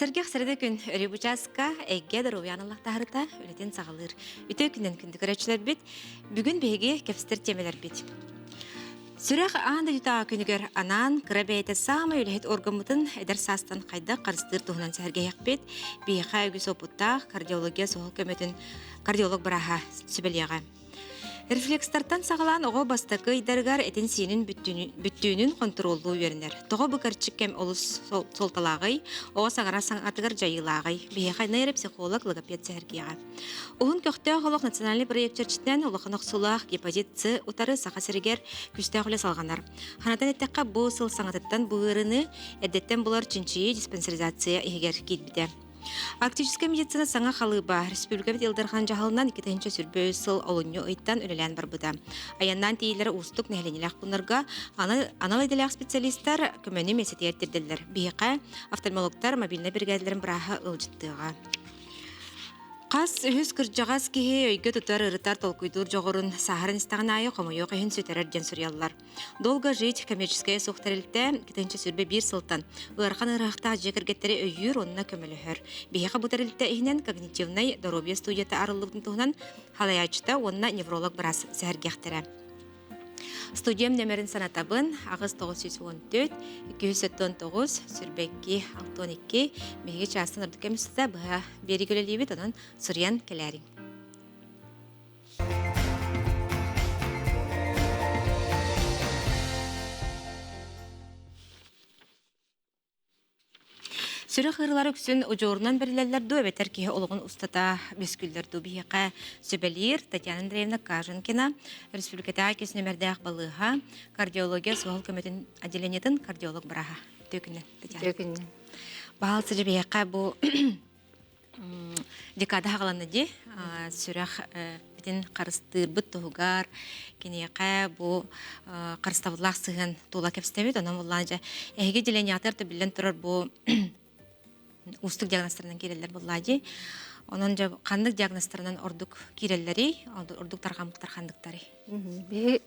Сэргэх сэрэдэ күн өрүү бу чааска эйгэ доруобуйаны аллахтаһарыта үлэтин саҕалыыр. Үтүө күнүн күндү көрөөччүлэрбит. Бүгүн биһиги кэпсэтэр тиэмэлэрбит. Сүрэх аан дойдутааҕы күнүгэр анаан кыра бэйэтэ саамай үлэһит органмытын эдэр саастан хайдах харыстыыр туһунан сэһэргэһиэхпит. Биһиэхэ үгүс опыттаах кардиология суһал көмөтүн кардиолог бырааһа сүбэлиэҕэ. Рефлекстартан саҕалаан оҕо бастакы ыйдарыгар этин-сиинин бүттүүнүн хонтуруоллуу үөрэнэр. Тоҕо бу кэрчик кэм олус суолталааҕый, оҕо саҥарар саҥатыгар дьайыылааҕый? Биһиэхэ нейропсихолог, логопед сэһэргиэҕэ. Уһун көхтөөх олох национальный проект чэрчитинэн улахан охсуулаах гепатит С утары Саха сиригэр күүстээх үлэ салҕанар. Ханатан эттэххэ, бу сыл саҥатыттан бу ыарыыны эрдэттэн булар чинчийии диспансеризация иһигэр киирбитэ. Арктическай медицина саҥа халыыба республикабыт Ил Дархан дьаһалынан 2023 сыл олунньу ыйтан үлэлээн барбыта. Айаннаан тиийиилэрэ уустук нэһилиэнньэлээх пууннарга анал идэлээх специалистар көмөнү миэстэтигэр тирдэллэр. Биһиэхэ офтальмологтар мобильнай биригээдэлэрин бырааһа ыалдьыттыаҕа. Хас үһүс кырдьаҕас киһи өйгө тутар, ырытар, толкуйдуур дьоҕурун сааһыран истэҕин аайы хомойуох иһин сүтэрэр диэн суруйаллар. Долго жить коммерческая суох тэрилтэ 2021 сылтан ыарахан ыарыһахтаах дьиэ кэргэттэри өйүүр уонна көмөлөһөр. Биһиэхэ бу тэрилтэ иһинэн когнитивнай доруобуйа студията арыллыбытын туһунан халайааччыта уонна невролог быраас сэһэргиэхтэрэ. Студиям нөмерин санатабын 8914 279 сүрбэкки 62 биһиги чаастан ордук кэмистэ быһа биэри үлэлиибит онон суруйан кэлээриҥ. Сүрэх ыарыылара үксүн удьуорунан бэриллэллэр дуу эбэтэр киһи олоҕун устата үөскүүллэр дуу биһиэхэ сүбэлиир Татьяна Андреевна Каженкина, республикатааҕы иккис нүмердээх балыыһа, кардиология суһал көмөтүн отделениетын кардиолог бырааһа. Үтүө күнүнэн, Татьяна. Үтүө күнүнэн. Баһаал сыдьы биһиэхэ бу Декада хаҕаланна дии. Сүрэх битин харыстыырбыт туһугар киниэхэ бу харыстабыллаах сыһыан тула кэпсэтэбит. Онон буллаан дьэ эһиги отделениятыгар да биллэн турар бу уустук диагнозтарынан киирэллэр буоллаа дии. Онон дьэ ханнык диагнозтарынан ордук киирэллэрий, ордук тарҕаммыттар ханныктарый? Биһи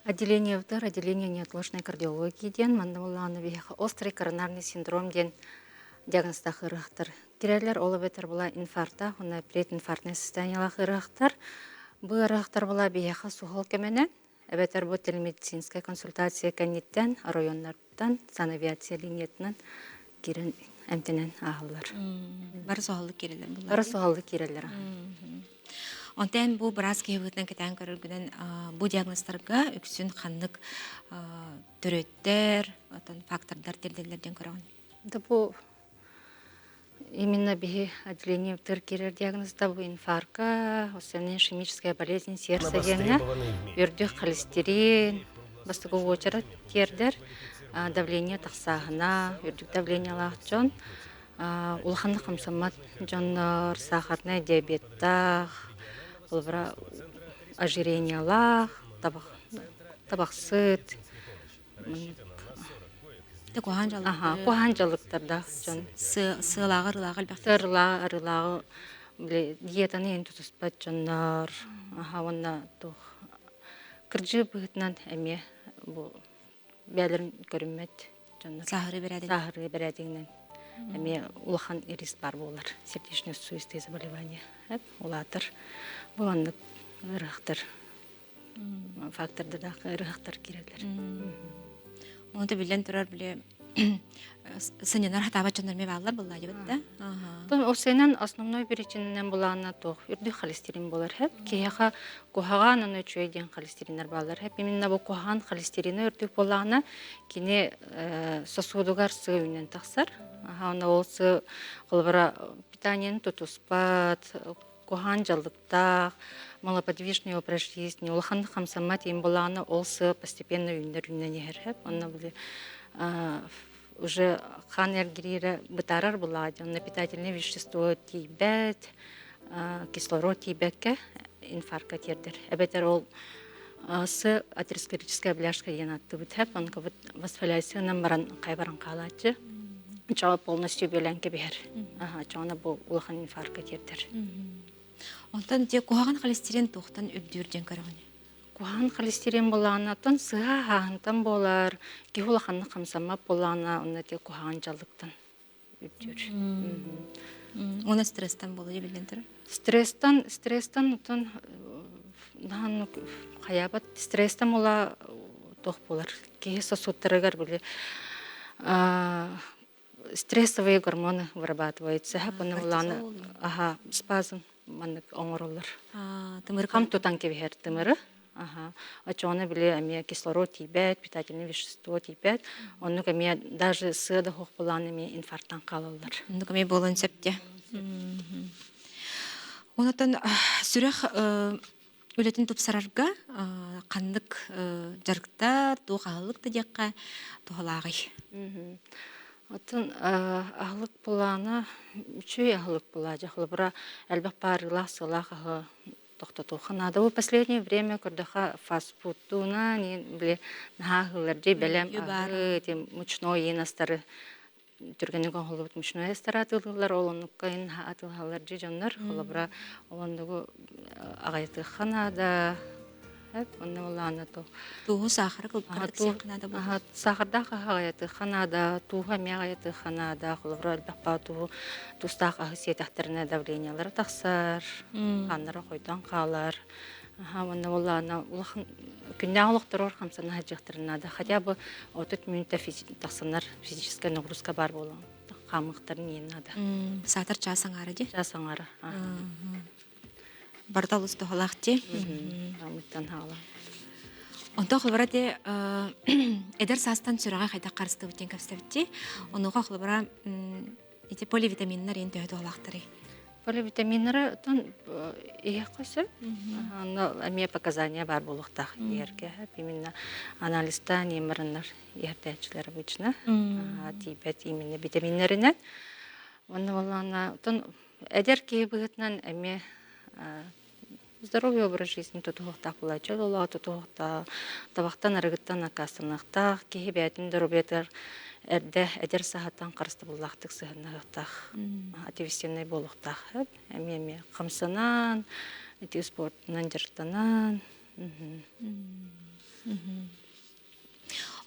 отделениебытыгар отделение неотложной кардиологии диэн манна буллаҕына биһиэхэ острый коронарный синдром диэн диагнозтаах ыарыһахтар кирэллэр, ол эбэтэр була инфарктаах уонна прединфарктнай состояниелаах ыарыһахтар. Бу ыарыһахтар була биһиэхэ суһал кэмэнэн, эбэтэр бу телемедицинскэй консультация кэнниттэн оройуоннартан санавиация линиятынан киирэн эмтэнэн ааһаллар. Бары суһаллык киирэллэр булла. Бары суһаллык киирэллэр. Онтон бу быраас киһи быһыытынан кэтээн көрөргүнэн бу диагнозтарга үксүн ханнык төрүөттэр, отон фактордар тирдэллэр диэн көрөҕүн? Да бу именно биһи отделение кирер диагнозда бу инфарка, основная ишемическая болезнь сердца диэҥҥэ үрдүк холестерин, бастакы уочарат тиэрдэр, давление тахсааһына, үрдүк давлениелаах дьон, улаханнык хамсаммат дьоннор, сахарнай диабеттаах, холобура ожирениелаах, табахсыт, Куһаан Аха, куһаан дьаллыктардаах дьон. Сыалааҕы арыылааҕы элбэх. Сыалааҕы арыылааҕы били диетаны иһин тутуспат дьоннор, аха уонна туох кырдьыы быһыытынан эмиэ бу бэйэлэрин көрүммэт дьоннор. Сааһырыы бэрээдэгинэн. Сааһырыы бэрээдэгинэн эмиэ улахан риск баар буолар. Сердечно-сосудистые заболевания улаатар. Бу маннык ыарыһахтар фактордардаах ыарыһахтар киирэллэр. Ону да биллэн турар били сынньанар хатаабат дьоннор эмиэ бааллар буоллаа дебет да. Осенен основной причининэн булаана туох үрдүк холестерин буолар хэп. Киһиэхэ куһаҕан аны үчүгэй диэн холестериннэр бааллар хэп. Именно бу куһаҕан холестерина үрдүк буоллаҕына кини сосудугар сыы үүнэн тахсар. Аха, ол сыы холобура питаниены тутуспат, куһаан дьаллыктаах, малоподвижный образ жизни, улахан хамсаммат иин булаана ол сыа постепенно үүннэр үүнэн иһэр хэп. Онно били уже хаан эргириирэ бытаарар булаа онно питательное вещество тиийбэт, кислород тиийбэккэ инфаркка тиэрдэр. Эбэтэр ол сы атеросклеротическая бляшка диэн аттыбыт хэп, онно воспаляциянан баран хайбаран хаалааччы. Чоҕо полностью бүөлээн кэбиһэр. Аха, чоҕуна бу улахан инфаркка тиэрдэр. Онтон те куһаҕан холестерин туохтан үрдүүр диэн көрөҕүн? Куһаҕан холестерин буоллаҕына, сыһа аһааһынтан буолар, киһи улаханнык хамсаммат буоллаҕына, онно те куһаҕан дьаллыктан. үрдүүр. Уна стресстан болу биллэн турар. Стресстан, стресстан отон наһан хайаабат стресстан була туох буолар. Киһи сосудтарыгар били стрессовые гормоны вырабатываются. Оны улааны аха спазм маннык оҥороллор. Тымыр Хам тутан кэбиһэр тымыры. Аха. Очоҕуна били эмиэ кислород тиийбэт, питательное вещество тиийбэт. Оннук эмиэ даже сыа да суох буолаан эмиэ инфарктан хаалаллар. Оннук эмиэ буолуон сөп дии. Онотон сүрэх үлэтин тупсарарга ханнык дьарыктар, туох аһылык да диэххэ туһалааҕый? Оттон аһылык былаана үчүгэй аһылык была. Дьэ, элбэх баарыылаах сыалаах аһы тохтотуохха наада. Бу последнее время көрдөхө фастфудтууна били наһаа аһыылар дии бэлэм аһы, мучной иин астары түргэнник оҥоһуллубут мучной астары атыылыыллар, ол оннукка иин атыылаһаллар дии дьоннор. Холобура, ол оннугу аҕайытыахха наада. Онно улаана ту. Тууһу саахары кылгатык сиэххэ наада буолуо. Саахардаах аһы аҕайатыахха наада, тууһу эмиэ аҕайатыахха наада. Холобура, элбэх баа тууһу тустаах аһы сиэтэхтэринэ давлениелара тахсар, хааннара хойдон хаалар. Аха, уонна улаана улахан күннээх олохторугар хамсана сылдьыахтарын наада. Хотя бы 30 мүнүүтэ тахсанар физическая нагрузка баар буолан хаамыахтарын иһин наада. Саатар чаас аҥаара дии? Чаас аҥаара. Барыта олус туһалаах дии. Амыттан хаала. Онто холобура те эдэр саастан сүрэҕэ хайдах харыстыбыт диэн кэпсэбитти. Онуоха холобура ити поливитаминнар иин төһө туһалаахтарый? Поливитаминнары тон иһиэххэ сөп. Онно эмиэ показания баар буолуохтаах иһэргэ. Именно анализтаан иэмарыннар иһэрдээччилэр обычно. Тиийбэт именно витаминнэринэн. Онно буоллаҕына, тон эдэр киһи быһыытынан эмиэ здоровый образ жизни тутуһуохтаах буолааччы, ол тутуһуохтаах, табахтан, арыгыттан аккаастаныахтаах, киһи бэйэтин доруобуйатыгар эрдэ эдэр саһаттан харыстабыллаахтык сыһыаннаһыахтаах, ответственнай буолуохтаах. Эмиэ эмиэ хамсанан, ити спортунан дьарыктанан.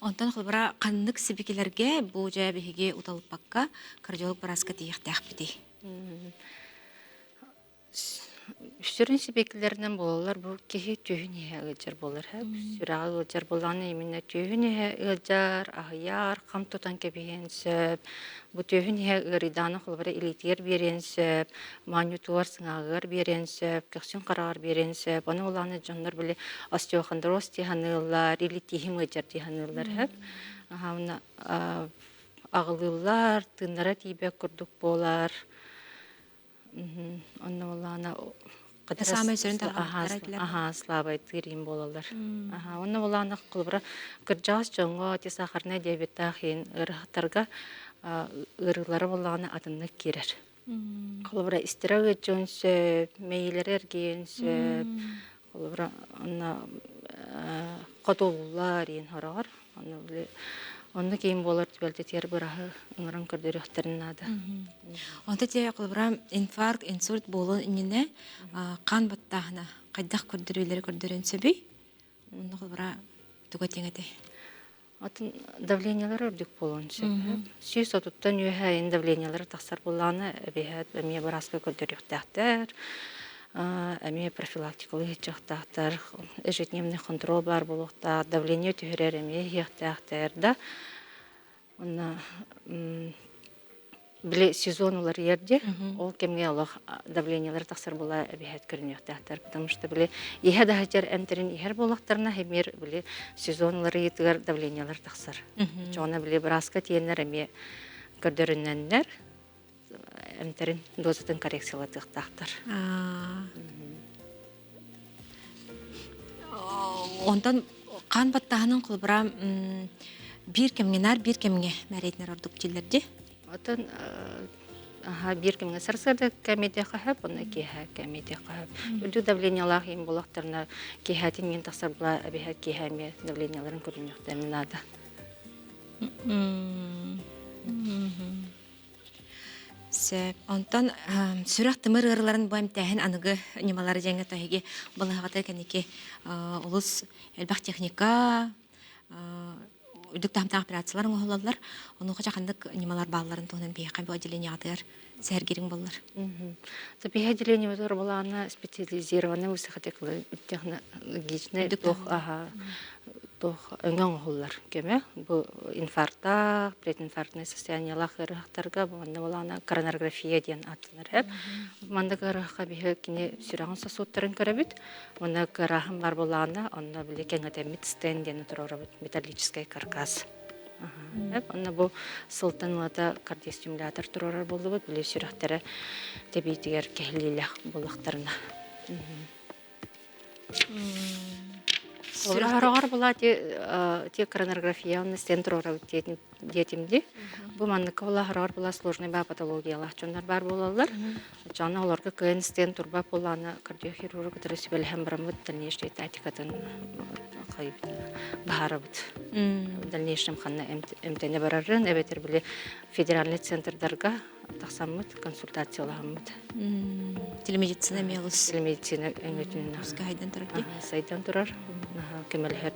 Онтон холобура ханнык сибикилэргэ бу дьэ биһиги уталыппакка кардиолог бырааска тиийиэхтээхпитий? Сүрүн сибикилэринэн буолаллар бу киһи түөһүн иһэ ыалдьар буолар. Сүрэҕэ ыалдьар буоллаҕына именно түөһүн иһэ ыалдьар, аһыйар, хам тутан кэбиһиэн сөп. Бу түөһүн иһэ ыарыйдаҕына холобура илиитигэр биэриэн сөп, моонньутугар, сыҥааҕыгар биэриэн сөп, көхсүн хараҕар биэриэн сөп. Ону улаана дьоннор били остеохондроз дии саныыллар или тииһим ыалдьар дии саныыллар сөп. Уонна аҕылыыллар, тыыннара тиийбэт курдук буолар. Онно буоллаҕына Саамай сүрүн тарҕаммыттара этилэр. Аһаа, слабайтыыр иин буолаллар. Аһаа, онно буоллаҕына холобура кырдьаҕас дьоҥҥо ити сахарнай диабеттаах иин ыарахаттарга ыарыылара буоллаҕына атыннык киирэр. Холобура истэрэ ыалдьыан сөп, мэйиилэрэ эргийиэн сөп. Холобура онно хотуоллар иин хороҕор. Онно били онно киин буолар түбэлтэтигэр быраһы ыҥыран көрдөрүөхтэрин наада. Онто те холобура инфаркт, инсульт буолуон иннинэ хаан баттааһына хайдах көрдөрүүлэри көрдөрөн сөбүй? Онно холобура туга этиэҥ этэй? Атын давлениелара үрдүк буолуон сөп. 130-тан үөһэ айын давлениелара тахсар буоллаҕына, эбиһээт эмиэ бырааска көрдөрүөхтээхтэр, эмиэ профилактикалыы сылдьыахтаахтар, ежедневный контроль баар буолуохтаах, давление түһэрэр эмиэ иһиэхтээхтэр да. Уонна били сезон уларыйар дии, ол кэмҥэ олох давлениелара тахсар буола эбиһээт көрүнүөхтээхтэр, потому что били иһэ да сылдьар эмтэрин иһэр буоллахтарына, эмиэ били сезон уларыйыытыгар давлениелар тахсар. Оччоҕуна били бырааска тиийэннэр эмиэ көрдөрүнэннэр эмтэрин дозатын коррекциялатыахтаахтар. Онтон хаан баттааһынын холобура биир кэмҥэ наар биир кэмҥэ мээрэйдинэр ордук дииллэр дии. Оттон биир кэмҥэ сарсыарда кэмиэтиэххэ сөп, уонна киэһэ кэмиэтиэххэ сөп. Үрдүк давлениелаах иин буоллахтарына киэһэтин иин тахсар була эбиһэ киэһэ эмиэ давлениеларын көрүнүөхтэрин наада. Сөп. Онтон сүрэх-тымыр ыарыыларын бу эмтээһин аныгы ньымалара диэҥҥэ тоһиги балыһаҕата кэнники олус элбэх техника. үрдүк таһымтаах операциялар оҥоһуллаллар. Онуоха ханнык ньымалар баалларын туһунан биһиэхэ бу отделениеҕытыгар сэһэргириҥ буоллар. Биһи отделениебытыгар былаана специализированный высокотехнологичный туох туох өҥө оҥоһуллар көмө. Бу инфарктаах, прединфарктное состояниелаах ыарыһахтарга манна былаана коронарография диэн ааттанар эп. Маннык ыарыһахха биһи кини сүрэҕин сосудтарын көрөбүт. Уонна кыарааһын бар былаана, онно били кэҥэтэммит стенд диэн туруорабыт металлическай каркас. Онно бу сылтан ылата кардиостимулятор туруорар буоллубут, били сүрэхтэрэ тэбиитигэр кэһиллиилээх буоллахтарына. Сүрэхтэр була ти коронарография онно стенд туруорабыт диэтим ди. Бу манныкка була хороҕор була сложный ба патологиялаах дьоннор баар буолаллар. Дьоно олорго кыайан стенд турба буоллаҕына кардиохирург кытары сүбэлэһэн бараммыт дальнейший тактикатын баһаарабыт. В дальнейшем ханна эмтэнэ барарын эбэтэр били федеральный центрдарга тахсаммыт консультациялаһаммыт. Телемедицина эмиэ Телемедицина өҥөтүнэн сайдан турар дии. Сайдан турар. Көмөлөһөр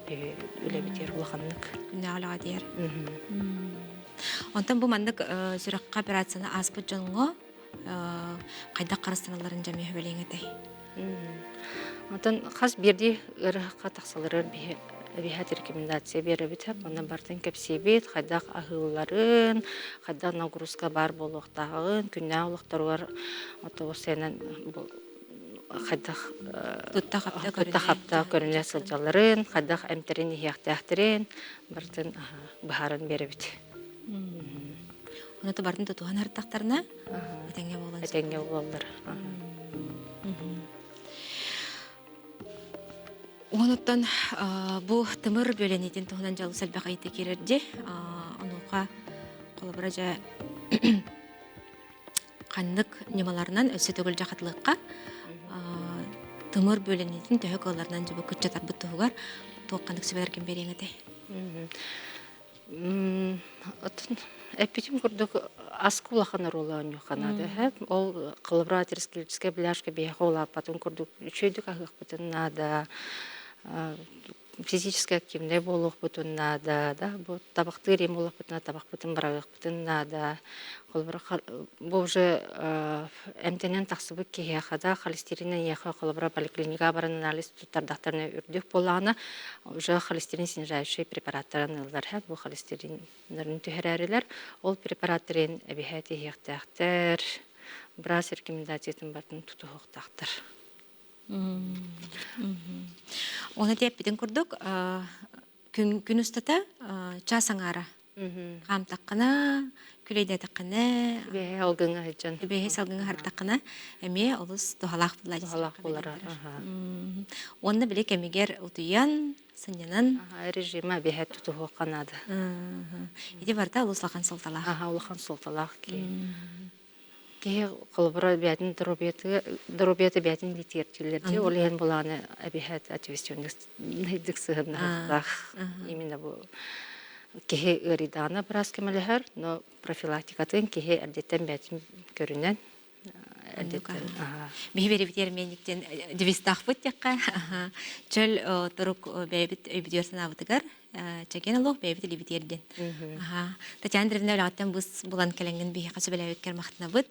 үлэбитигэр улаханнык. Күннээҕи үлэҕэ тиийэр. Онтон бу маннык сүрэххэ операцияны ааспыт дьоҥҥо хайдах харыстаналларын дьэ эмиэ сүбэлиэҥ этэй? Онтон хас биирдии ыарыһахха тахсалларыгар биһиэхэ рекомендация биэрэбит онно барытын кэпсиибит хайдах аһыылларын хайдах нагрузка баар буолуохтааҕын күннээҕи олохторугар отобус хайдах тутта-хапта көрүнэ сылдьалларын хайдах эмтэрин иһиэхтээхтэрин барытын быһааран биэрэбит Ону барытын тутуһан артахтарына этэҥҥэ буолан этэҥҥэ буолаллар. Онуттан бу тымыр бүөлэниитин туһунан дьалыс элбэх ыйытыы киирэр дии. Онуоха холобура дьэ ханнык ньымаларынан өссө төгүл дьахатылыкка тымыр бүөлэниитин төһө кыалларынан дьэ бу кыччатарбыт туһугар туох ханнык сүбэлэргин биэриэҥ этэй? Оттон эппитим курдук аска улахан оруолу оонньуохха наада эһэ. Ол холобура атеросклерическай бляшка биһиэхэ улааппатын курдук үчүгэйдик аһыахпытын наада. Физически активнай буолуохпутун наада да. Бу табахтыыр им буоллахпытына табахпытын быраҕыахпытын наада. Холобура бу уже эмтэнэн тахсыбыт киһиэхэ да холестерин эйиэхэ холобура поликлиникаҕа баран анализ туттардахтарына үрдүк буоллаҕына уже холестерин снижающий препараттарын ыллар һэ бу холестериннарын түһэрээрилэр ол препараттарын эбиһээт иһиэхтээхтэр быраас рекомендациятын барытын тутуһуохтаахтар Оны эппитин курдук күн күн устата час аҥаара хаамтаххына, күлэйдээтэххинэ, Түбэһэ алгыҥа сылдьан. Түбэһэ салгыҥа хардаххына эмиэ олус туһалаах буолар. Туһалаах буолара. Уонна били кэмигэр утуйан, сынньанан. Режима биһэ тутуһуохха наада. Ити барыта олус улахан суолталаах. Аха, улахан суолталаах киһи. Киһи холобура бэйэтин доруобуйата бэйэтин илиитигэр дии. Ол иһин булааны эбиһэт ответственность сыһыннаһыахтаах. Именно бу киһи ыарыйдаҕына быраас көмөлөһөр, но профилактикатын киһи эрдэттэн бэйэтин көрүнэн эрдэттэн Биһи беребитиэр миэнниктен девизтаахпыт диэххэ чөл турук бэйэбит өйбүтүгэр санаабытыгар чэгиэн олох бэйэбит илиибитигэр диэн. Татьяна Андреевна үлэҕиттэн быс булан кэлэҥҥин биһиэхэ сүбэлээбиккэр махтанабыт.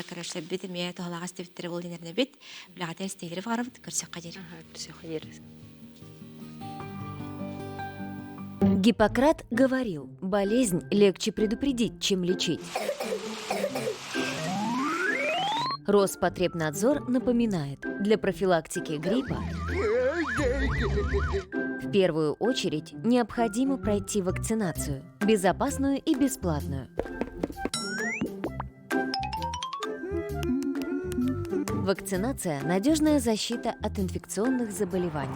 Көрөшсөрбүт эмиэ туһалаах истибиттэрэ буол диэн Үлэҕитигэр ситиһиилэри баҕарабыт. Көрсөххө диэри. Көрсөххө диэри. Гиппократ говорил, болезнь легче предупредить, чем лечить. Роспотребнадзор напоминает, для профилактики гриппа в первую очередь необходимо пройти вакцинацию, безопасную и бесплатную. Вакцинация – надежная защита от инфекционных заболеваний.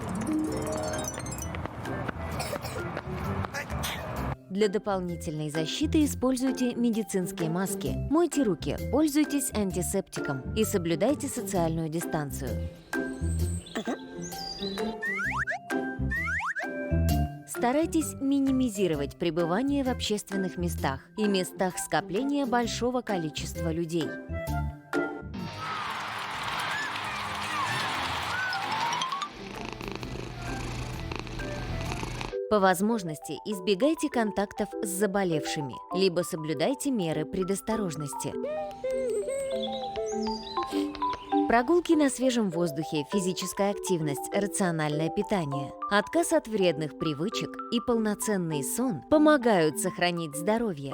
Для дополнительной защиты используйте медицинские маски, мойте руки, пользуйтесь антисептиком и соблюдайте социальную дистанцию. Старайтесь минимизировать пребывание в общественных местах и местах скопления большого количества людей. По возможности избегайте контактов с заболевшими, либо соблюдайте меры предосторожности. Прогулки на свежем воздухе, физическая активность, рациональное питание, отказ от вредных привычек и полноценный сон помогают сохранить здоровье.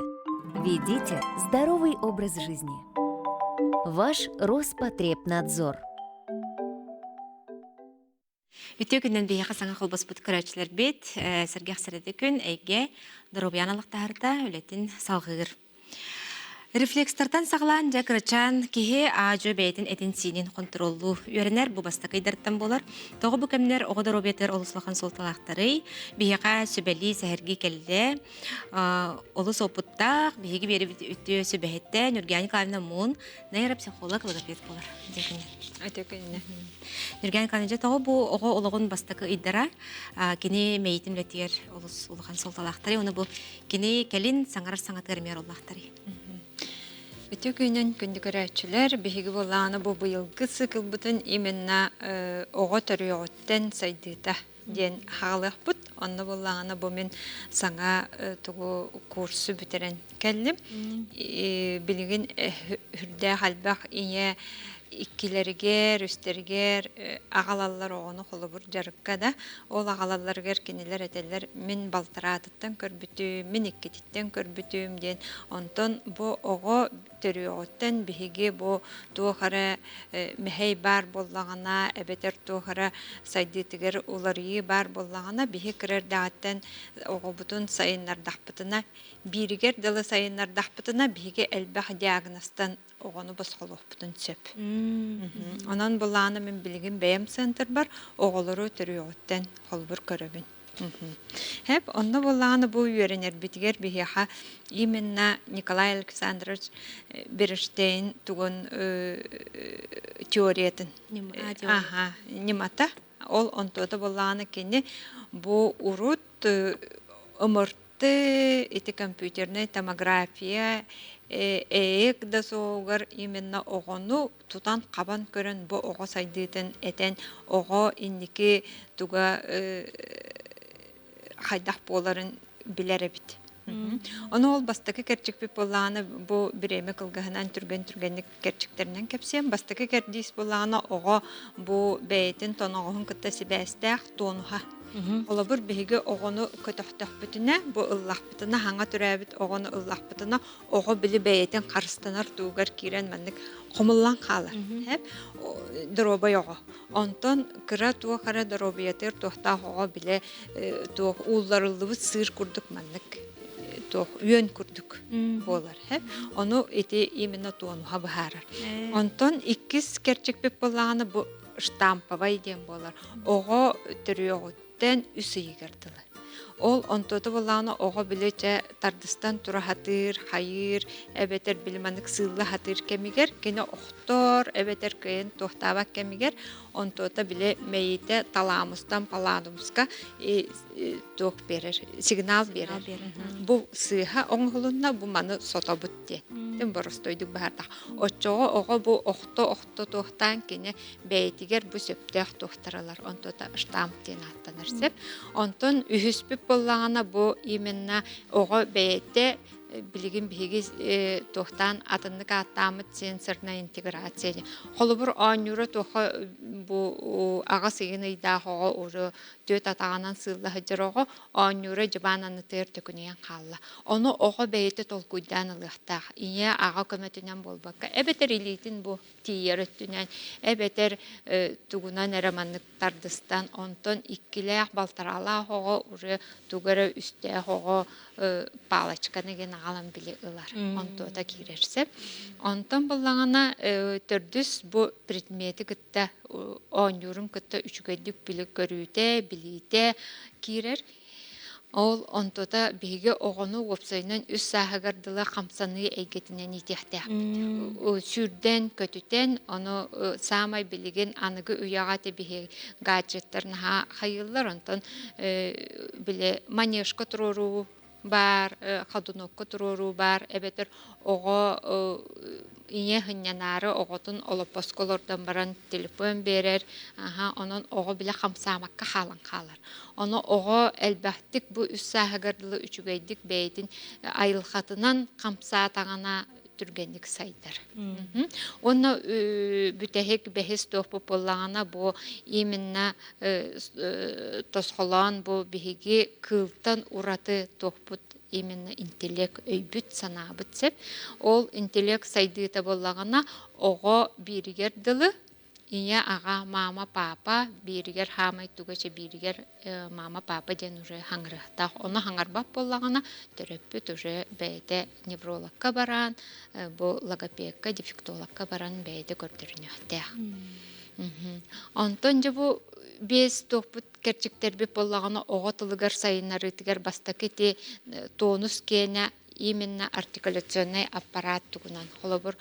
Ведите здоровый образ жизни. Ваш Роспотребнадзор. Үтүө күнүнэн биһиэхэ саҥа холбоспут көрөөччүлэрбит, сэргэх сэрэдэ күн эйгэ доруобуйаны алахтаһарта үлэтин салҕыыр. Рефлекстартан саҕалаан дьэ кырачаан киһи аа-дьуо бэйэтин этин-сиинин хонтуруоллуу үөрэнэр бу бастакы ыйдартан буолар. Тоҕо бу кэмнэр оҕо доруобуйатыгар олус улахан суолталаахтарый? Биһиэхэ сүбэлии, сэһэргии кэллэ. Олус опыттаах, биһиги биэрибит үтүө сүбэһиттэ Нюргиана Николаевна Мун, нейропсихолог, логопед буолар. Үтүө күнүнэн. Нюргиана Николаевна, тоҕо бу оҕо олоҕун бастакы ыйдара кини мэйиитин үлэтигэр олус улахан суолталаахтарый? Уонна бу Кини кэлин саҥарар саҥатыгар эмиэ оруоллаахтарый? Үтүө күнүн күндү көрөөччүлэр, биһиги буоллаҕына бу быйылгы циклбытын именно оҕо төрүөҕүттэн сайдыыта диэн хаалыахпыт. Онно буоллаҕына бу мин саҥа тугу курсу бүтэрэн кэллим. Билигин үрдээх элбэх ийэ иккилэригэр, үстэригэр аҕалаллар оҕону холобур дьарыкка да, ол аҕалалларыгар кинилэр этэллэр мин балтараатыттан көрбүтүм, мин иккититтэн көрбүтүм диэн. Онтон бу оҕо төрүөҕүттэн биһиги бу туох эрэ мэһэй баар буоллаҕына, эбэтэр туох эрэ сайдыытыгар уларыйыы баар буоллаҕына, биһи кыра эрдэҕиттэн оҕобутун сайыннардахпытына, бииригэр дылы сайыннардахпытына, биһиги элбэх диагнозтан оҕону босхолуохпутун сөп. Онон былааны мин билигин бэйэм центрбар оҕолору төрүөҕүттэн холбур көрөбүн. Хэп, онно буоллаҕына бу үөрэнэрбитигэр биһиэхэ именно Николай Александрович Берштейн тугун теориятын ньымата ол онтуота буоллаҕына кини бу урут ымырт ити компьютернай томография ЭЭК да суоҕугар именно оҕону тутан-хабан көрөн бу оҕо сайдыытын этэн оҕо инники туга хайдах буоларын билэр эбит. Ону ол бастакы кэрчикпит буоллаҕына бу бириэмэ кылгаһынан түргэн-түргэнник кэрчиктэринэн кэпсиэм. Бастакы кэрдиис буоллаҕына оҕо бу бэйэтин тоноҕоһун кытта сибээстээх тонуһа. Холобур, биһиги оҕону көтөхтөхпүтүнэ, бу ыллахпытына, хаҥа төрөөбүт оҕону ыллахпытына, оҕо били бэйэтин харыстанар туугар киирэн маннык хомуллан хаалар. Доруобай оҕо. Онтон кыра туох эрэ доруобуйатыгар туохтаах оҕо билэ туох уулларыллыбыт сыыр курдук маннык туох үөн курдук буолар. Ону ити именно тонуһа быһаарар. Онтон иккис кэрчикпит буоллаҕына бу штамповай диэн буолар. Оҕо төрүөҕүттэн үс ыйыгар дылы. Ол онтуота буоллаҕына оҕо били чэ тардыстан тура сатыыр, хайыыр, эбэтэр били маннык сыылла сатыыр кэмигэр кини охтор, эбэтэр кыайан туохтаабат кэмигэр онтуота били мэйиитэ таламустан палаадумска туох биэрэр, сигнал биэрэр. Бу сыыһа оҥоһулунна, бу маны сотобут диэн. Тим боростуойдук баһардах. Оччоҕо оҕо бу охто-охто туохтаан кини бэйэтигэр бу сөптөөх туохтаралар онтуота штамп диэн ааттанар сөп. Онтон үһүспүт буоллаҕына бу именно оҕо бэйэтэ билигин биһиги туохтаан атыннык ааттааммыт сенсорная интеграция диэн. Холобур оонньуура туохха бу аҕыс ыйын ыйдаах оҕо уже түөрт атаҕынан сыылла сылдьар оҕо оонньуура дьыбаан аннытыгар төкүнүйэн хаалла. Ону оҕо бэйэтэ толкуйдаан ылыахтаах. Ийэ аҕа көмөтүнэн буолбакка, эбэтэр илиитин бу тиийэр өттүнэн, эбэтэр тугунан эрэ маннык тардыстан, онтон иккилээх, балтараалаах оҕо уже тугу эрэ үстээх оҕо палочканы гин аҕалан били ылар. Онтуота киирэр сөп. Онтон буллаҕына төрдүс бу предмети кытта оонньуурун кытта үчүгэйдик били көрүүтэ, билиитэ киирэр. Ол онтута биһиги оҕону уопсайынан үс сааһыгар дылы хамсаныы эйгэтинэн иитиэхтээхпит. Сүүрдэн, көтүтэн, ону саамай билигин аныгы үйэҕэ ити биһиги гаджеттар наһаа хайыыллар, онтон били манежка туруоруу баар, ходунокка туруоруу баар, эбэтэр оҕо Ийэ сынньанаары оҕотун олоппоско олордон баран телефон биэрэр, аһа, онон оҕо бile хамсаабакка хаалан хаалар. Ону оҕо элбэхтик бу үс сааһыгар дылы үчүгэйдик бэйэтин айылҕатынан хамсаатаҕына түргэнник сайдар. Уонна бүтэһик бэһис туохпут буоллаҕына бу именно тосхолоон бу биһиги кыылтан ураты туохпут именно интеллект өйбүт санаабыт сөп. Ол интеллект сайдыыта буоллаҕына оҕо бииригэр дылы ийэ, аҕа, мама, папа бииригэр хаамай туга чэ бииригэр мама, папа диэн уже хаҥырыахтаах. Ону хаҥарбат буоллаҕына төрөппүт уже бэйэтэ неврологка баран, бу логопедка, дефектологка баран бэйэтэ көрдөрүнүөхтээх. Онтон дьэ бу биэс туохпут кэрчиктэрбит буоллаҕына оҕо тылыгар сайыннарыытыгар бастакы ити тонус киэнэ именно артикуляционнай аппарат тугунан холобур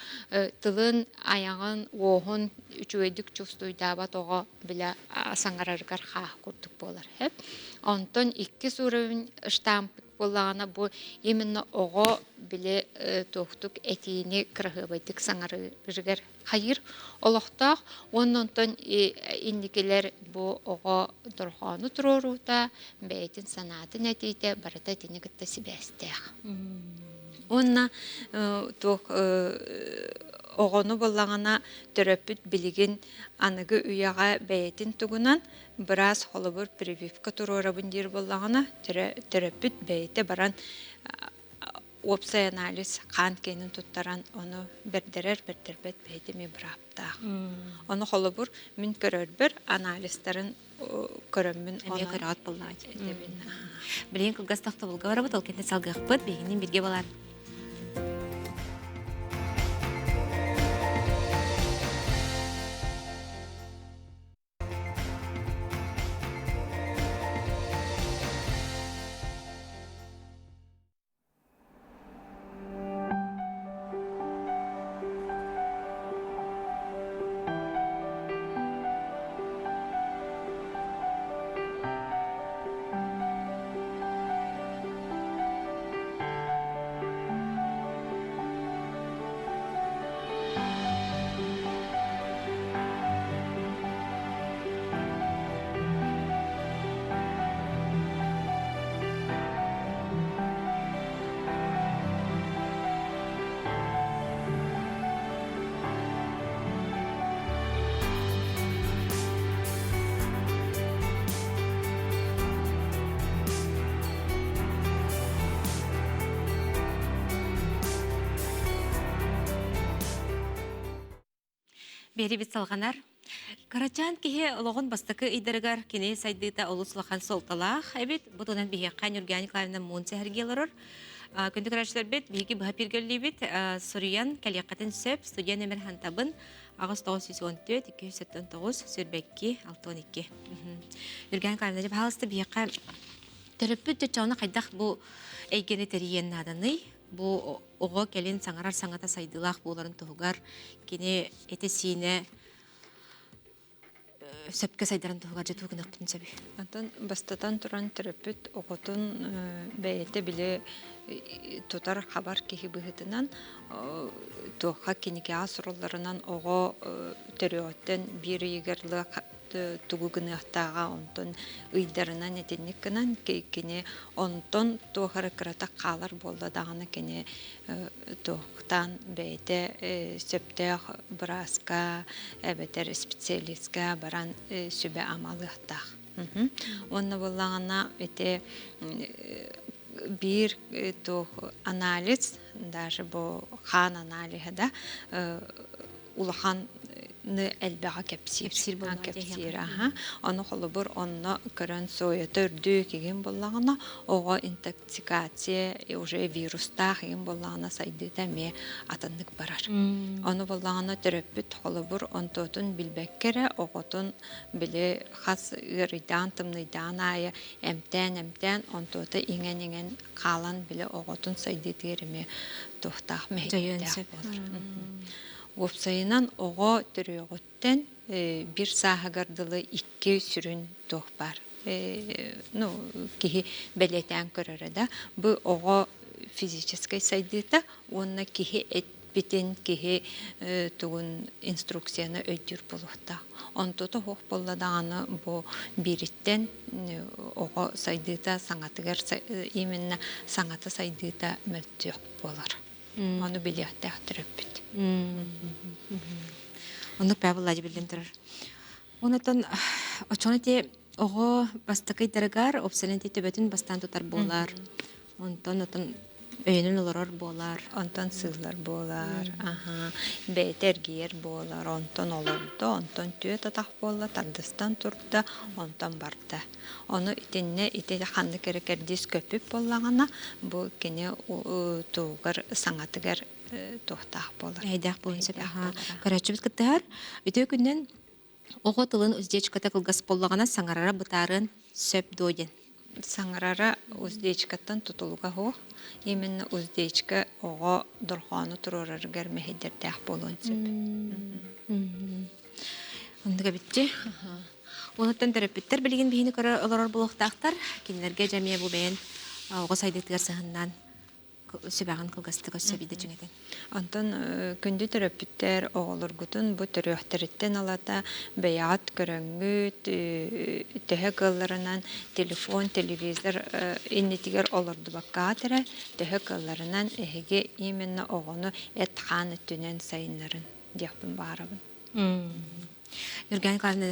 тылын айаҕын уоһун үчүгэйдик чувствуйдаабат оҕо бile саҥарарыгар хаах курдук буолар онтон иккис уровень штамп буоллаҕына бу именно оҕо били туохтук этиини кыраһыабайдык саҥарарыгар хайыыр олохтоох уонна онтон инникилэр бу оҕо дорҕоону туруоруута бэйэтин санаатын этиитэ барыта итини кытта сибээстээх. Уонна туох оҕону буллаҕына төрөппүт билигин аныгы үйэҕэ бэйэтин тугунан быраас холобур прививка туруорабын диир буоллаҕына төрөппүт бэйэтэ баран уопсай анализ хаан киэнин туттаран ону бэрдэрэр бэрдэрбэт бэйэтэ эмиэ бырааптаах. Ону холобур мин көрөрбөр анализтарын көрөммүн эмиэ көрөҕүт буоллаҕа этэбин. Билигин кылгас тохтобулга барабыт, ол кэннэ салгыахпыт, биһигинин бииргэ буолаар. Биэрибит салҕанар. Кырачаан киһи олоҕун бастакы ыйдарыгар кини сайдыыта олус улахан суолталаах эбит. Бу туһунан биһиэхэ Ньургиан Николаевна Муун сэһэргии олорор. Күндү көрөөччүлэрбит, биһиги быһа пиргэллиибит. Суруйан кэлиэххитин сөп. Студия нөмер хантабын 8914 279 22 62. Ньургиан Николаевна, пожалуйста, биһиэхэ төрөппүт дьоччоҕуна хайдах бу эйгэни тэрийиэн нааданый? Бу оҕо кэлин саҥарар саҥата сайдыылаах буоларын туһугар кини этэ-сиинэ сөпкө сайдарын туһугар дьэ тугу гыныахпытын сөбүй? Онтон бастатан туран төрөппүт оҕотун бэйэтэ били тутар хабар киһи быһыытынан туохха кинигэҕэ сурулларынан оҕо төрүөҕүттэн биир ыйыгар тугу гыныахтааҕа онтон ыйдарынан итинник гынан кини онтон туох эрэ кырата хаалар буолла даҕаны кини туохтаан бэйэтэ сөптөөх бырааска эбэтэр специалистка баран сүбэ амалыахтаах. Уонна буоллаҕына ити биир туох анализ даже бу хаан аналиһа да улахан элбэҕи кэпсиир. Кэпсиир, аха. Ону холобур онно көрөн суойата үрдүү кигин буллаҕына, оҕо интоксикация уже вирустаах игин буллаҕына сайдыыта эмиэ атыннык барар. Ону буллаҕына төрөппүт холобур онтуотун билбэккэ эрэ оҕотун били хас ыарыйдаан тымныйдаан аайы эмтээн-эмтээн онтуота иҥэн-иҥэн хаалан били оҕотун сайдыытыгар эмиэ туохтаах мэһэйдээх буолар. Уопсайынан оҕо төрүөҕүттэн биир сааһыгар дылы икки сүрүн туох баар. Ну, киһи бэлиэтээн көрөрө да, бу оҕо физическэй сайдыыта уонна киһи эппитин киһи тугун инструкцияны өйдүүр буолуохтаах. Онтута суох буолла даҕаны бу биириттэн оҕо сайдыыта саҥатыгар именно саҥата сайдыыта мөлтөх буолар. Ону билиэхтээх төрөппүт. Оннук Павел биллэн турар. Онтон оччоҕуна ити оҕо бастакы ыйдарыгар опсален төбөтүн бастаан тутар буолар. Онтон отон өйөнөн олорор буолар. Онтон сыыллар буолар, аха, бэйэтэ эргийэр буолар, онтон олордо, онтон түөрт атах буолла, тардыстан турда, онтон барда. Ону итиннэ ити ханнык эрэ кэрдиис көппүт буоллаҕына, бу кини тугар саҥатыгар туохтаах буолар. Эйдээх буолуон сөп. Көрөөччүбүт кыттыһар. Үтүө күнүнэн оҕо тылын уздечката кылгас буоллаҕына саҥарара бытаарыан сөп дуо диэн. Саҥарара уздечкаттан тутулуга суох. Именно уздечка оҕо дорҕоону туруорарыгар мэһэйдэрдээх буолуон сөп. Оннук эбитчи. Онуттан төрөппүттэр билигин биһини көрө олорор буолуохтаахтар. Кинилэргэ дьэ эмиэ бу бэйэн оҕо сайдыытыгар сыһыннаан сүбэҕин кылгастык өссө биирдэ чиҥэтэн. Онтон күндү төрөппүттэр оҕолоргутун бу төрүөхтэриттэн ылата бэйэҕит көрөҥҥүт, төһө кыалларынан телефон, телевизор иннитигэр олордубаккаҕыт эрэ, төһө кыалларынан эһиги именно оҕону эт-хаан өттүнэн сайыннарын диэхпин баҕарабын. Ньурган Николаевна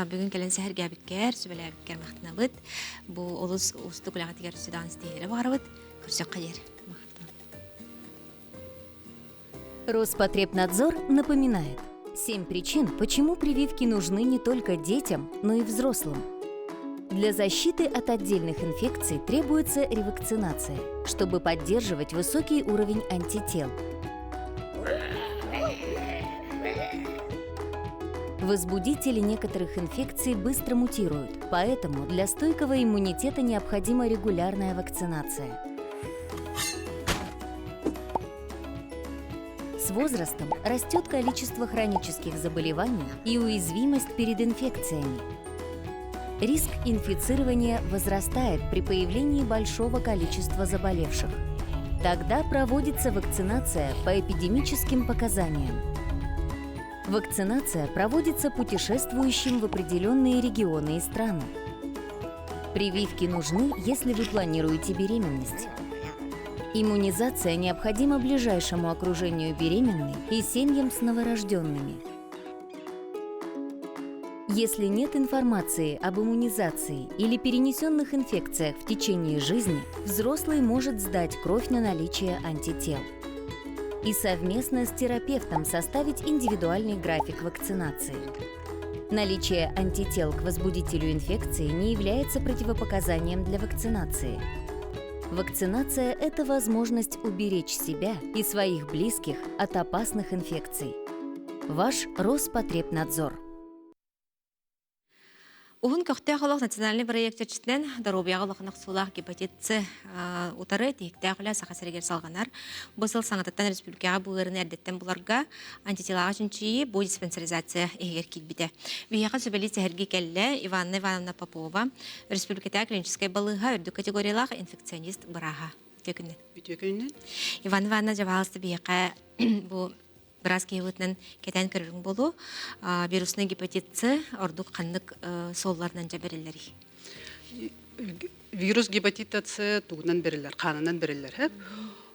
бүгүн кэлэн сэһэргээбиккэр, сүбэлээбиккэр махтанабыт. Бу олус уустук үлэҕитигэр сүдэҕин ситиһиилэри баҕарабыт. Көрсөххө диэри. Роспотребнадзор напоминает. Семь причин, почему прививки нужны не только детям, но и взрослым. Для защиты от отдельных инфекций требуется ревакцинация, чтобы поддерживать высокий уровень антител. Возбудители некоторых инфекций быстро мутируют, поэтому для стойкого иммунитета необходима регулярная вакцинация. С возрастом растет количество хронических заболеваний и уязвимость перед инфекциями. Риск инфицирования возрастает при появлении большого количества заболевших. Тогда проводится вакцинация по эпидемическим показаниям. Вакцинация проводится путешествующим в определенные регионы и страны. Прививки нужны, если вы планируете беременность. Иммунизация необходима ближайшему окружению беременной и семьям с новорожденными. Если нет информации об иммунизации или перенесенных инфекциях в течение жизни, взрослый может сдать кровь на наличие антител и совместно с терапевтом составить индивидуальный график вакцинации. Наличие антител к возбудителю инфекции не является противопоказанием для вакцинации. Вакцинация – это возможность уберечь себя и своих близких от опасных инфекций. Ваш Роспотребнадзор. Уһун көхтөөх олох национальный проект чэрчитинэн доруобуйаҕа улахан охсуулаах гепатит С утары тиһиктээх үлэ Саха сиригэр салҕанар. Бу сыл саҥатыттан республикаҕа бу ыарыыны эрдэттэн буларга антителаҕа чинчийии бу диспансеризация иһигэр киирбитэ. Биһиэхэ сүбэлии сэһэргии кэллэ Иванна Ивановна Попова, республикатааҕы клиническэй балыыһа үрдүк категориялаах инфекционист бырааһа. Үтүө күнүнэн. Үтүө күнүнэн. Иван Ивановна дьабаалыста биһиэхэ бу быраас киһи быһыытынан кэтээн көрөрүҥ буолуо. Вирусный гепатит С ордук ханнык суолларынан дьэ бэриллэрий? Вирус гепатита С тугунан бэриллэр, хаанынан бэриллэр.